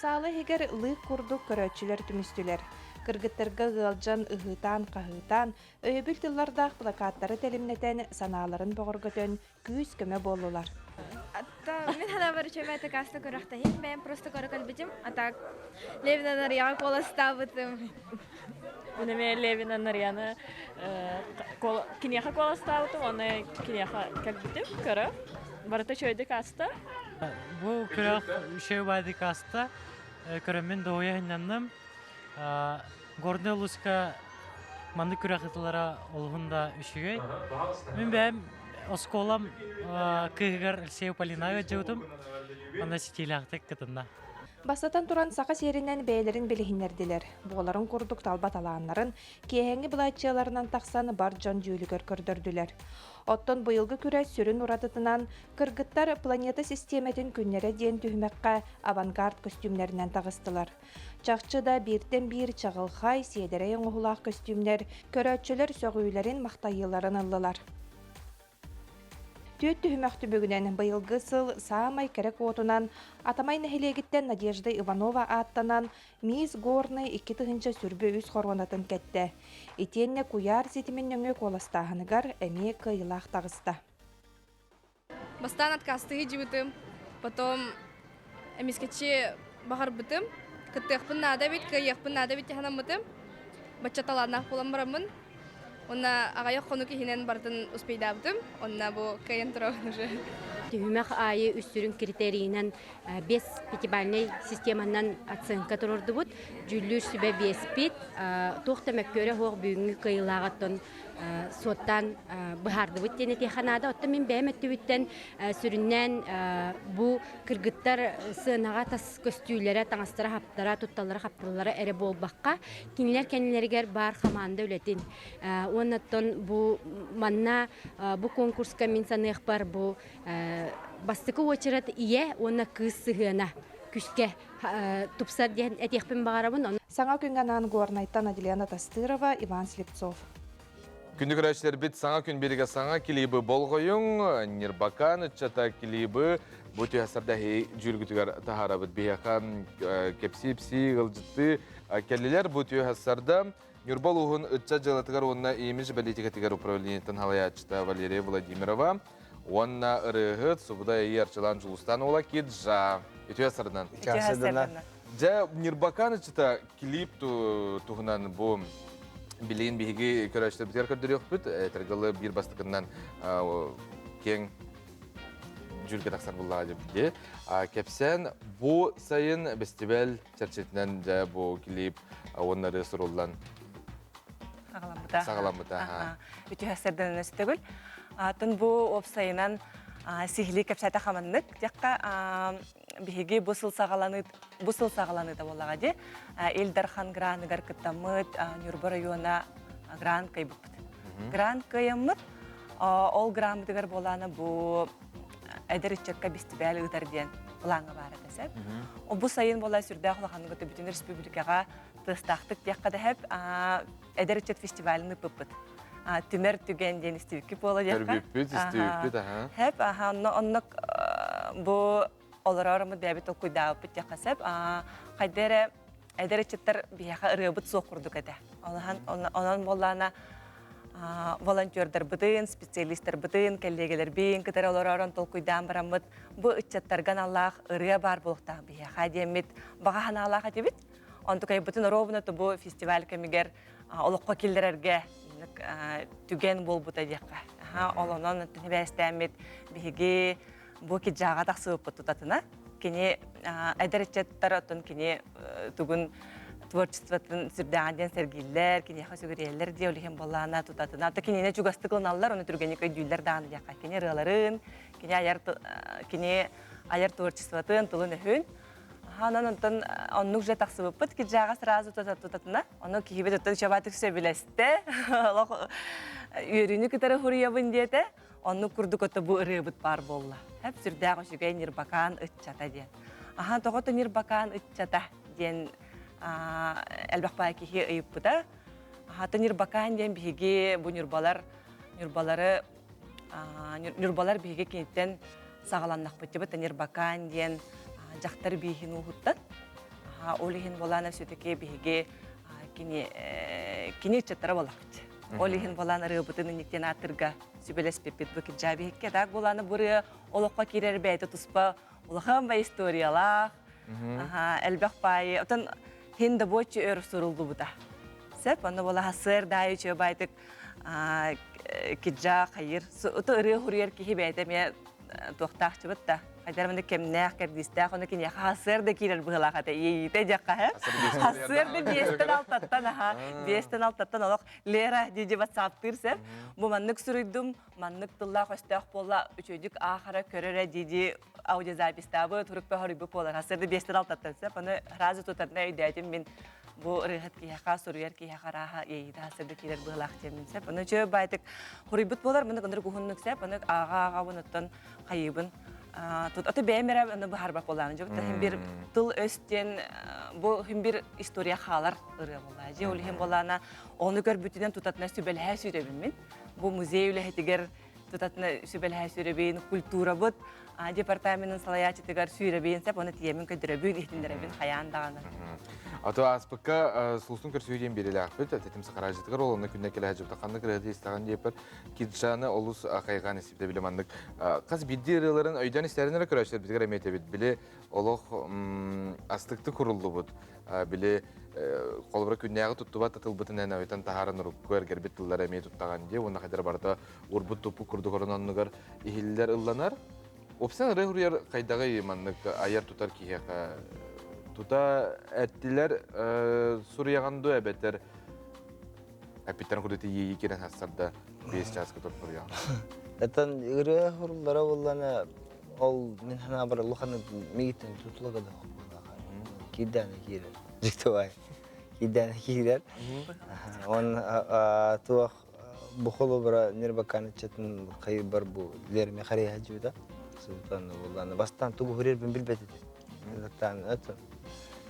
Саала иһигэр лыык курдук көрөөччүлэр түмүстүлэр. Кыргыттарга ыалдьан, ыһыытаан-хаһыытаан, өйөбүл тыллардаах плакаттары тэлимнэтэн, санааларын бөҕөргөтөн, күүс-көмө буоллулар. Мин санаабар үчүгэй такаста күрэхтэһиим, бэйэм просто көрө кэлбитим, а так Левина Нарияҕа куоластаабытым. Мин эмиэ Левина Нарияны киниэхэ куоластаабытым, уонна киниэхэ кэлбитим, көрө. Барыта үчүгэйдик ааста. Бу күрэх үчүгэй баайдык ааста. Көрөммүн дуоһуйа сынньанным. Горнай улууска маннык күрэх ыытыллара олуһун да үчүгэй. Мин бэйэм оскуолам кыыһыгар Алексеева Полинаҕа ыалдьыбытым. Онно ситиилээхтик кытынна. Бастатан туран, саха сиэринэн бэйэлэрин билиһиннэрдилэр. Буоларын курдук талба талааннарын киэһэҥҥи былааччыйаларынан тахсан бар дьон дьүүлүгэр көрдөрдүлэр. Оттон быйылгы күрэс сүрүн уратытынан кыргыттар планета систиэмэтин күннэрэ диэн түһүмэххэ авангард көстүүмнэринэн таҕыстылар. Чахчы да бииртэн биир чаҕылхай, сиэдэрэй оҥоһуулаах көстүүмнэр көрөөччүлэр сөҕүүлэрин-махтайыыларын ыллылар. Түөрт түһүмэх түмүгүнэн быйылгы сыл саамай кэрэ куотунан Атамай нэһилиэгиттэн Надежда Иванова ааттанан Мисс Горнай 2023 хоруонатын кэттэ. Итиэннэ куйаар ситимин нөҥүө куоластааһыныгар эмиэ кыайыылаах таҕыста. Бастаан отказтыы сылдьыбытым, потом эмискэччи баҕарбытым, кыттыахпын наада эбит, кыайыахпын наада эбит дии санаммытым. Бачча талааннаах буолан бараммын, уонна аҕыйах хонук иһинэн барытын успейдаабытым, онно бу кыайан турабын уже. Түһүмэх аайы үс сүрүн критерийинэн без пятибалльнай системанан оценка турордубут. Дьүүллүүр сүбэ биэспит. Туох да мөккүөрэ суох бүгүҥҥү кыайыылааҕыттан суоттаан быһаардыбыт диэн этиэхэ наада. Оттон мин бэйэм өттүбүттэн сүрүннээн бу кыргыттар сыанаҕа тас көстүүлэрэ, таҥастара-хаптара, тутталлара-хапталлара эрэ буолбакка, кинилэр кэннилэригэр баар хамаанда үлэтин уонна оттон бу манна бу конкурска мин саныахпар бу бастакы уочарат ийэ уонна кыыс сыһыана күскэ тупсар диэн этиэхпин баҕарабын. Саҥа күҥҥэ анаан Горнайтан Аделена Тастырова, Иван Слепцов. Күндү көрөөччүлэрбит саҥа күн биригэ саҥа клибы болҕойуҥ, Ньырбакаан ыччата клибы бу түһэсэрдэһи дьүүлгүтүгэр таһаарабыт. Биһиэхэ кэпсии-ипсии ыалдьыттыы кэллилэр бу түһэсэрдэ Ньурба улууһун ыччат дьыалатыгар уонна имидж бэлиитикэтигэр управлениетын салайааччыта Валерия Владимирова уонна ырыаһыт Субудай Айыы Арчылаан Дьулустаан уола Киджа. Үтүө сарынан. Үтүө сарынан. Дьэ, Ньырбакаан ыччата клип туһунан бу билигин биһиги көрөөччүлэрбитигэр көрдөрүөхпүт. Этэргылы биир бастакыннан киэҥ дьүүлгэ тахсар буллаҕа дии. Кэпсээн бу сайын бэстибэл чэрчитинэн дьэ бу клип уонна ырыа суруллан Саҕаламмыта. Саҕаламмыта. Үтүө сэрдэнэн өстөгүл. Атын бу уопсайынан сиһилии кэпсээтэ хаманнык. Диэххэ биһиги бу сыл саҕаланыыт бу сыл саҕаланыыта буоллаҕа дии. Ил Дархан граныгар кыттаммыт Ньурба района грант кыайбыппыт. Грант кыайаммыт. Ол граммытыгар буолаана бу эдэр ыччакка бэстибээл ыытар диэн былааҥҥа баар этэ сөп. Бу сайын буола сүрдээх улаханнык бүтүн республикаҕа тыастаахтык диэххэ да сөп. Эдэр ыччат фестивалын ыыппыппыт. Түмэр түгэн диэн истибиккит буола диэххэ. Көрбүппүт, истибиппит, аха. Хэп, аха, онно оннук бу олорор бэйэбит толкуйдаабыппыт диэххэ сөп. Хайда эрэ эдэр ыччаттар биһиэхэ ырыабыт суох курдук этэ. Онон буоллаана волонтердарбытын, специалистарбытын, кэллиэгэлэрбин кытары олоророн толкуйдаан бараммыт бу ыччаттарга аналлаах ырыа баар буолуохтаах биһиэхэ диэммит баҕа санаалаах этибит. Онтукайбытын оруобуна бу фестиваль кэмигэр олоххо киллэрэргэ түгэн буолбута диэххэ. Ол онон тибээстээммит биһиги бу киджааҕа тахсыбыппыт тутатына кини эдэр ыччаттар оттон кини тугун творчествотын сүрдээҕин диэн сэргииллэр, киниэхэ сүгүрүйэллэр диэ ол иһин буоллаана тутатына. Ата кинини чугастык ылыналлар, ону түргэнник өйдүүллэр даҕаны диэххэ. Кини ырыаларын, кини айар кини айар творчествотын, тылын-өһүн. Онон онтон оннук же тахсыбыппыт киджааҕа сразу тутатына. Ону киһибит оттон чабатык сөбүлэстэ. Олох үөрүүнү кытары хуруйабын диэтэ. Оннук курдук ото бу ырыабыт баар буолла. Хэп сүрдээх үчүгэй Ньырбакаан ыччата диэн. Аха тоҕото Ньырбакаан ыччата диэн элбэх баай киһи ыйыппыта. Аха Ньырбакаан диэн биһиги бу ньурбалар ньурбалары ньурбалар биһиги киниттэн саҕаланнахпыт дьыбыт Ньырбакаан диэн дьахтар бииһин ууһуттан. Ол иһин буолаана все-таки биһиги кини кини ыччаттара буоллахпыт. Ол иһин буолаан ырыабытын инниктен ааттырга сүбэлэспиппит бу кирдьаа биһикке так буолааны бу ырыа олоххо киирэр бэйэтэ туспа улахан ба историялаах элбэх баайы отон хин да буоччу өр суруллубута сеп онно буолаха сыр даайы үчүө баайтык киджа хайыр ото ырыа хуруйар киһи бэйэтэ эмиэ туохтаахчыбыт да хайдар маны кэмнээх кэрдиистээх ону киниэхэ хасыар да киирэр быһылаах этэ иэйиитэ дьахха хасыар да биэстэн алтаттан аха биэстэн алтаттан олох Лера диди ватсаптыыр сеп бу маннык суруйдум маннык тыллаах өстөөх буолла үчүгүйдүк аахара көрөрө диди аудиозапистаабы турукпа хоруйбут буолар хасыар да биэстэн алтаттан сеп аны сразу тутарна өйдөөтүм мин бу ырыаһыт киһиэхэ суруйар киһиэхэ арааһа иэйиитэ хасыарда киирэр быһылаах диэммин сеп аны үчүгэй баайтык хоруйбут буолар маны ынырык уһуннук сеп аны ааҕа ааҕабын оттон хайыыбын тут ото бэйэм эрэ аны быһаарбат буолааны дьэ хин бир тыл өс диэн бу хин бир история хаалар ырыа буолла дьэ ол иһин буолаана ону көрбүтүнэн тутатына сүбэлэһэ сүүрэбин мин бу музей үлэһитигэр тутатына сүбэлэһэ сүүрэбин культурабыт департаменын салайааччытыгар сүүрэбин сеп оны тиэмин көдөрөбүн иһитиннэрэбин хайаан даҕаны Ато ааспыкка сулустун көрсүһүү диэн биэрилээхпит тэтим сахараажытыгар ол онно күннэ кэлэ сылдьыбыта ханнык ырыа истэҕин диэппэр Киджаны олус хайҕаан истибитэ били маннык хас биирдии ырыаларын өйдөөн истэрин эрэ көрөөччүлэрбитигэр эмиэ этэбит били олох астыктык куруллубут били холобура күннээҕи туттубат да тылбытын эн өйтөн таһааран урукку эргэрбит тыллары эмиэ туттаҕын дии уонна хайдара барыта урбут туппут курдук орон оннугар иһиллэр ылланар Уопсайынан ырыа суруйар хайдаҕый маннык айар тутар киһиэхэ тута эттилэр суруйаҕын дуо эбэтэр эппиттэрин курдук иэйии киирэн сарсарда биэс чааска туртуруйаҕын Этан ырыа хуруллара буоллана ол мин санаабар улахан мигиттен тутулуга да киирдээнэ киирэр. Дьиктибай. Киирдээнэ киирэр. Он туох бу холобура нербакан ыччатын хайырбар бу лерме харыйа жута. Султан булланы бастан тугу хурербин билбет этим. Тан это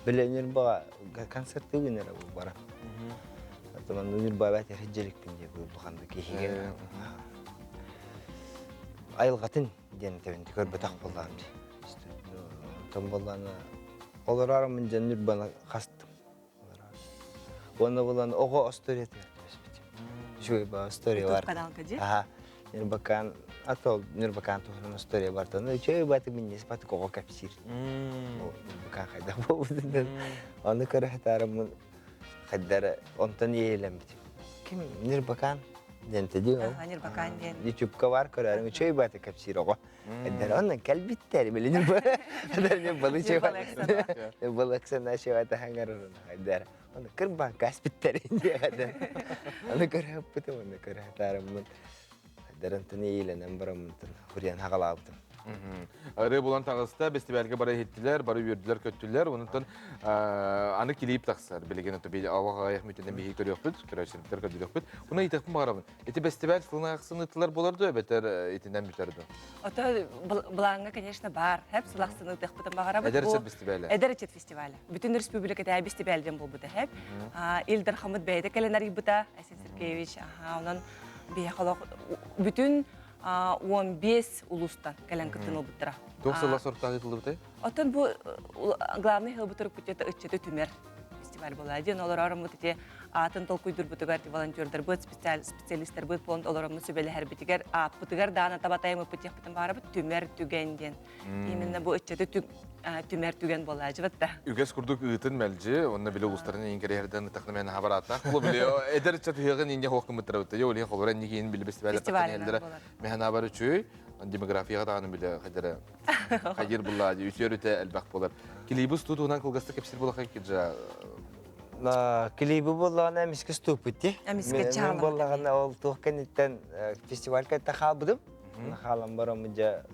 биле нерба концерт үгүнere бу бара. Атаман нерба бәт хеджеликпин деп улаханды киһиге. Айылгатын диэн тэбин көрбөтөх боллаам ди. Онтон боллаана олорор мин дьэн нюрбаны хастым. Уонна булан оҕо историятыгар түбэспитим. Үчүгэй ба история бар. каналга ди? Аха. Нюрбакан, а то Нюрбакан туһунан история бар. Оны үчүгэй баты миннес баты оҕо кэпсиир. Нюрбакан хайда буолбутун. Оны көрө хатарыммын хайдара онтон иэйэлэммитим. Ким Нюрбакан диэн теди ол. Нюрбакан диэн. Ютубка бар көрөрүм үчүгэй баты кэпсиир оҕо. Эдэр онно кэлбиттэр билин эдэр балы чева балаксана чева таһаңар эдэр оны кырбан каспиттер диэдэ аны көрөппүтүм оны көрөтарыммын эдэр онтон ииленен бараммынтын хуриан хагалаабытым Ырыа булан таҕыста, бэстибээлгэ бары иһиттилэр, бары үөрдүлэр, көттүлэр. Онтон аны клип тахсар. Билигин ото били аллах аҕыйах мүтүнэн биһиги көрүөхпүт, көрөөччүлэр көрдүөхпүт. Уна ыйтыахпын баҕарабын. Ити бэстибээл сылын ахсын ыытылар болар дуо, эбэтэр итинэн бүтэр дуо? Ото былааҥҥа, конечно, бар. Хэп сыл ахсын ыытыахпытын баҕарабыт. Эдэр ыччат бэстибээлэ. Эдэр ыччат фестиваля. Бүтүн республикатааҕы бэстибээл диэн буолбута хэп. Ил Дархаммыт бэйэтэ кэлэн арыйбыта, Айсен Сергеевич. Онон биһиэхэ олох бүтүн 15 улуустан кэлэн кыттын ылбыттара. Туох сылла сортаах ыытыллыбытай? Оттон бу главный хылбытыр путета ыччаты түмэр фестиваль буолла. Диэн олороруммут ити аатын толкуйдурбутугар волонтердарбыт, специалистарбыт фонд олороммут сүбэлэһэрбитигэр ааппытыгар даана табатайымыппыт диэхпитин баарабыт түмэр түгэн диэн. Именно бу ыччаты түмэр түгэн буолаачыбыт да. Үгэс курдук ыытын мэлдьи, онно били улустарын иин кэриһэрдэн ытахна мен хабараатаах. Бу били эдэр ыччат ыһыаҕын инде хоох кымыттарабыт. Йо олиһин холора инникиин били фестиваль тахтан Мehen абар үчүй, демографияға даҕаны биле хайдара хайыр булла үтүөр үтэ элбэх болар. Клибус тутуунан кылгастык кэпсир буолаха киджа Клиби буоллаҕына эмискэ ступпут Эмискэ Мен буоллаҕына ол туох кэнниттэн фестивальга хаалбытым. Хаалан бараммын дьэ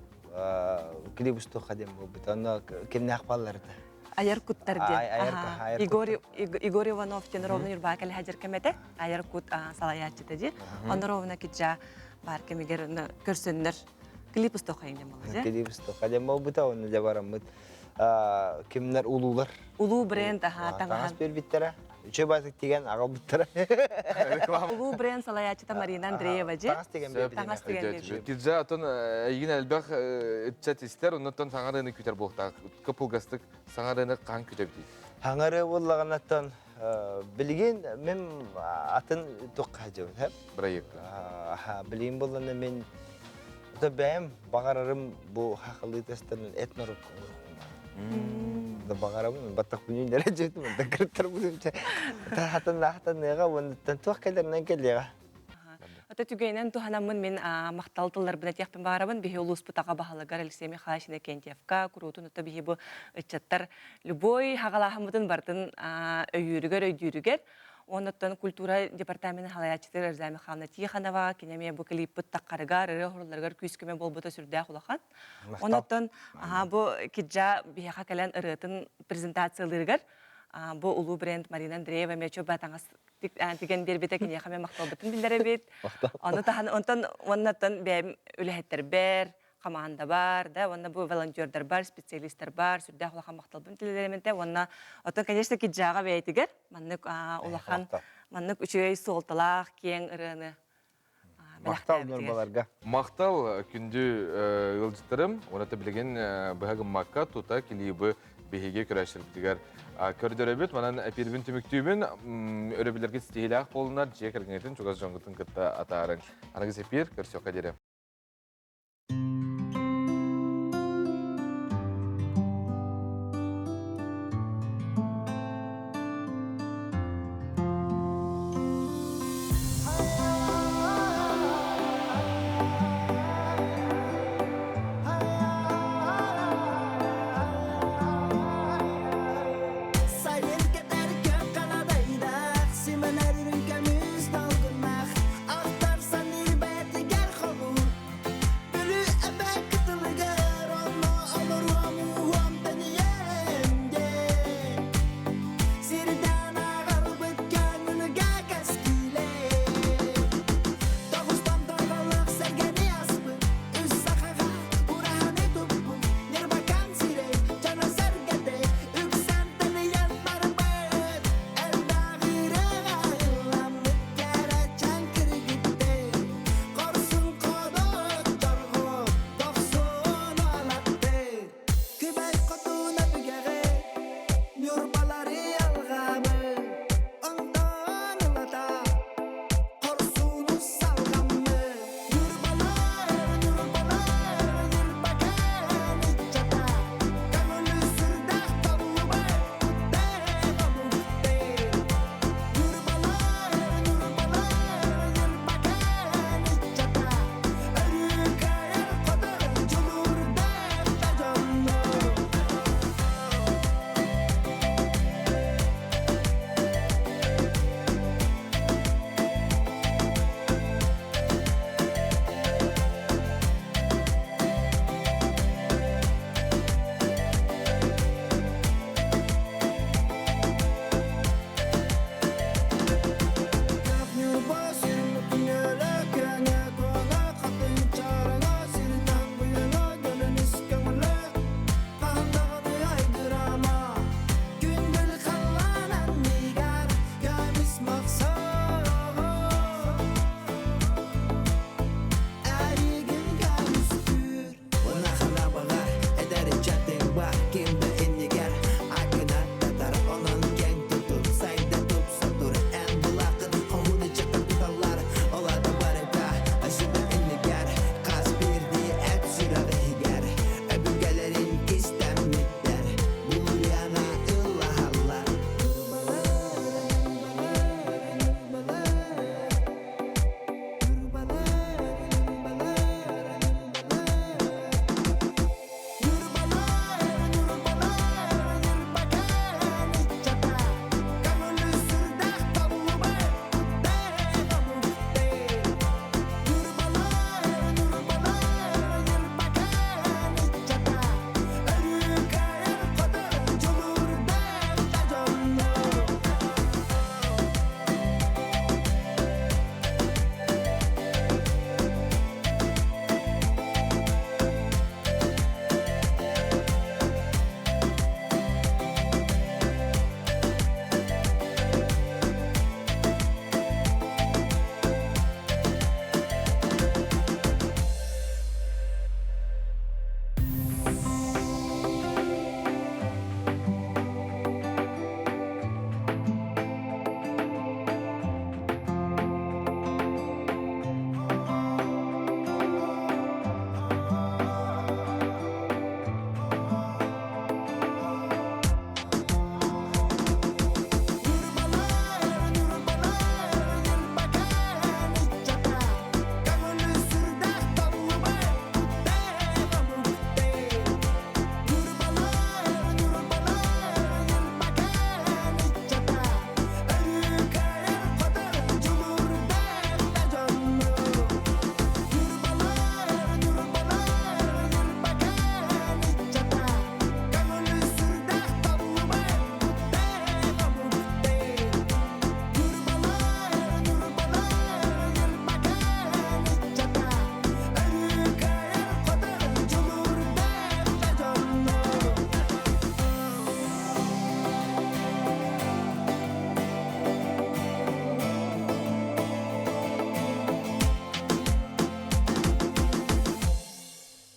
клип устуохха диэн буолбут. Онно кимнээх бааллар этэ? Айар куттар диэн. Егор Егор Иванов диэн ровно Нюрбака кэлэ кэмэтэ. Айар кут салайааччыта ди. Онно ровно киджа. Бар кэмигэр көрсөннөр клип устуохайын дем болла. Клип устуохха дем болбута, онно дьэ бараммыт кимнер улуулар. Улуу бренд аха таҥас бербиттэрэ. Үчүгэй баатык тигэн аҕалбыттара. Улуу бренд салайааччыта Марина Андреева же. Таҥас тигэн бербит. Таҥас тигэн бербит. Кирдьэ отон эйигин элбэх ыччат истэр, оннуттан саҥарыыны күтэр буолуохтаах. Кыпылгастык саҥарыыны хаһан күтэбитий? Саҥарыы буоллаҕынаттан билигин мин атын туохха сылдьабын, хэп? Проект. Билигин буоллана мин бэйэм баҕарарым бу хахалыы тестэрин этнорук да баҕарабын баттах күнүн эрэ дьиэтим да кыртар будумча хатын ахтаныаҕа уонуттан туох кэлэринэн кэлиэҕэ. Ата түгэнэн туһанаммын мин махтал тылларбын этиэхпин баҕарабын. Биһи улууспут аҕа баһылыгар Алексей Михайлович Иннокентьевка куруутун ото биһи бу ыччаттар любой хагалааһыммытын барытын өйүүрүгэр, өйдүүрүгэр. Оннуттан культура департаменын халайааччытыгар Роза Михайловна Тихонова кини эмиэ бу клиппыт таххарыгар, ырыа оһорларыгар күүс-көмө буолбута сүрдээх улахан. Оннуттан бу Киджа биһиэхэ кэлэн ырыатын презентациялыырыгар бу улуу бренд Марина Андреева эмиэ чөбө таҥас тигэн биэрбитэ киниэхэ эмиэ махталбытын биллэрэбит. Ону таһан онтон уоннаттан бэйэм үлэһиттэрбэр, хамаандабар, да, уонна бу волонтердарбар, специалистарбар сүрдээх улахан махталбын тилэлэриминтэ уонна оттон, конечно, Киджаҕа бэйэтигэр маннык улахан, маннык үчүгэй суолталаах киэҥ ырыаны Махтал ньурбаларга. Махтал күндү ыалдьыттарым. Уонна билигин быһа гыммакка тута клибы биһиги көрөөччүлэрбитигэр көрдөрөбүт. Манан эпиирбин түмүктүүбүн. Өрөбүллэргит ситиһиилээх буолунар, дьиэ кэргэҥҥитин чугас дьоҥҥутун кытта атаарыҥ. Аныгыс эпиир көрсүөххэ диэри.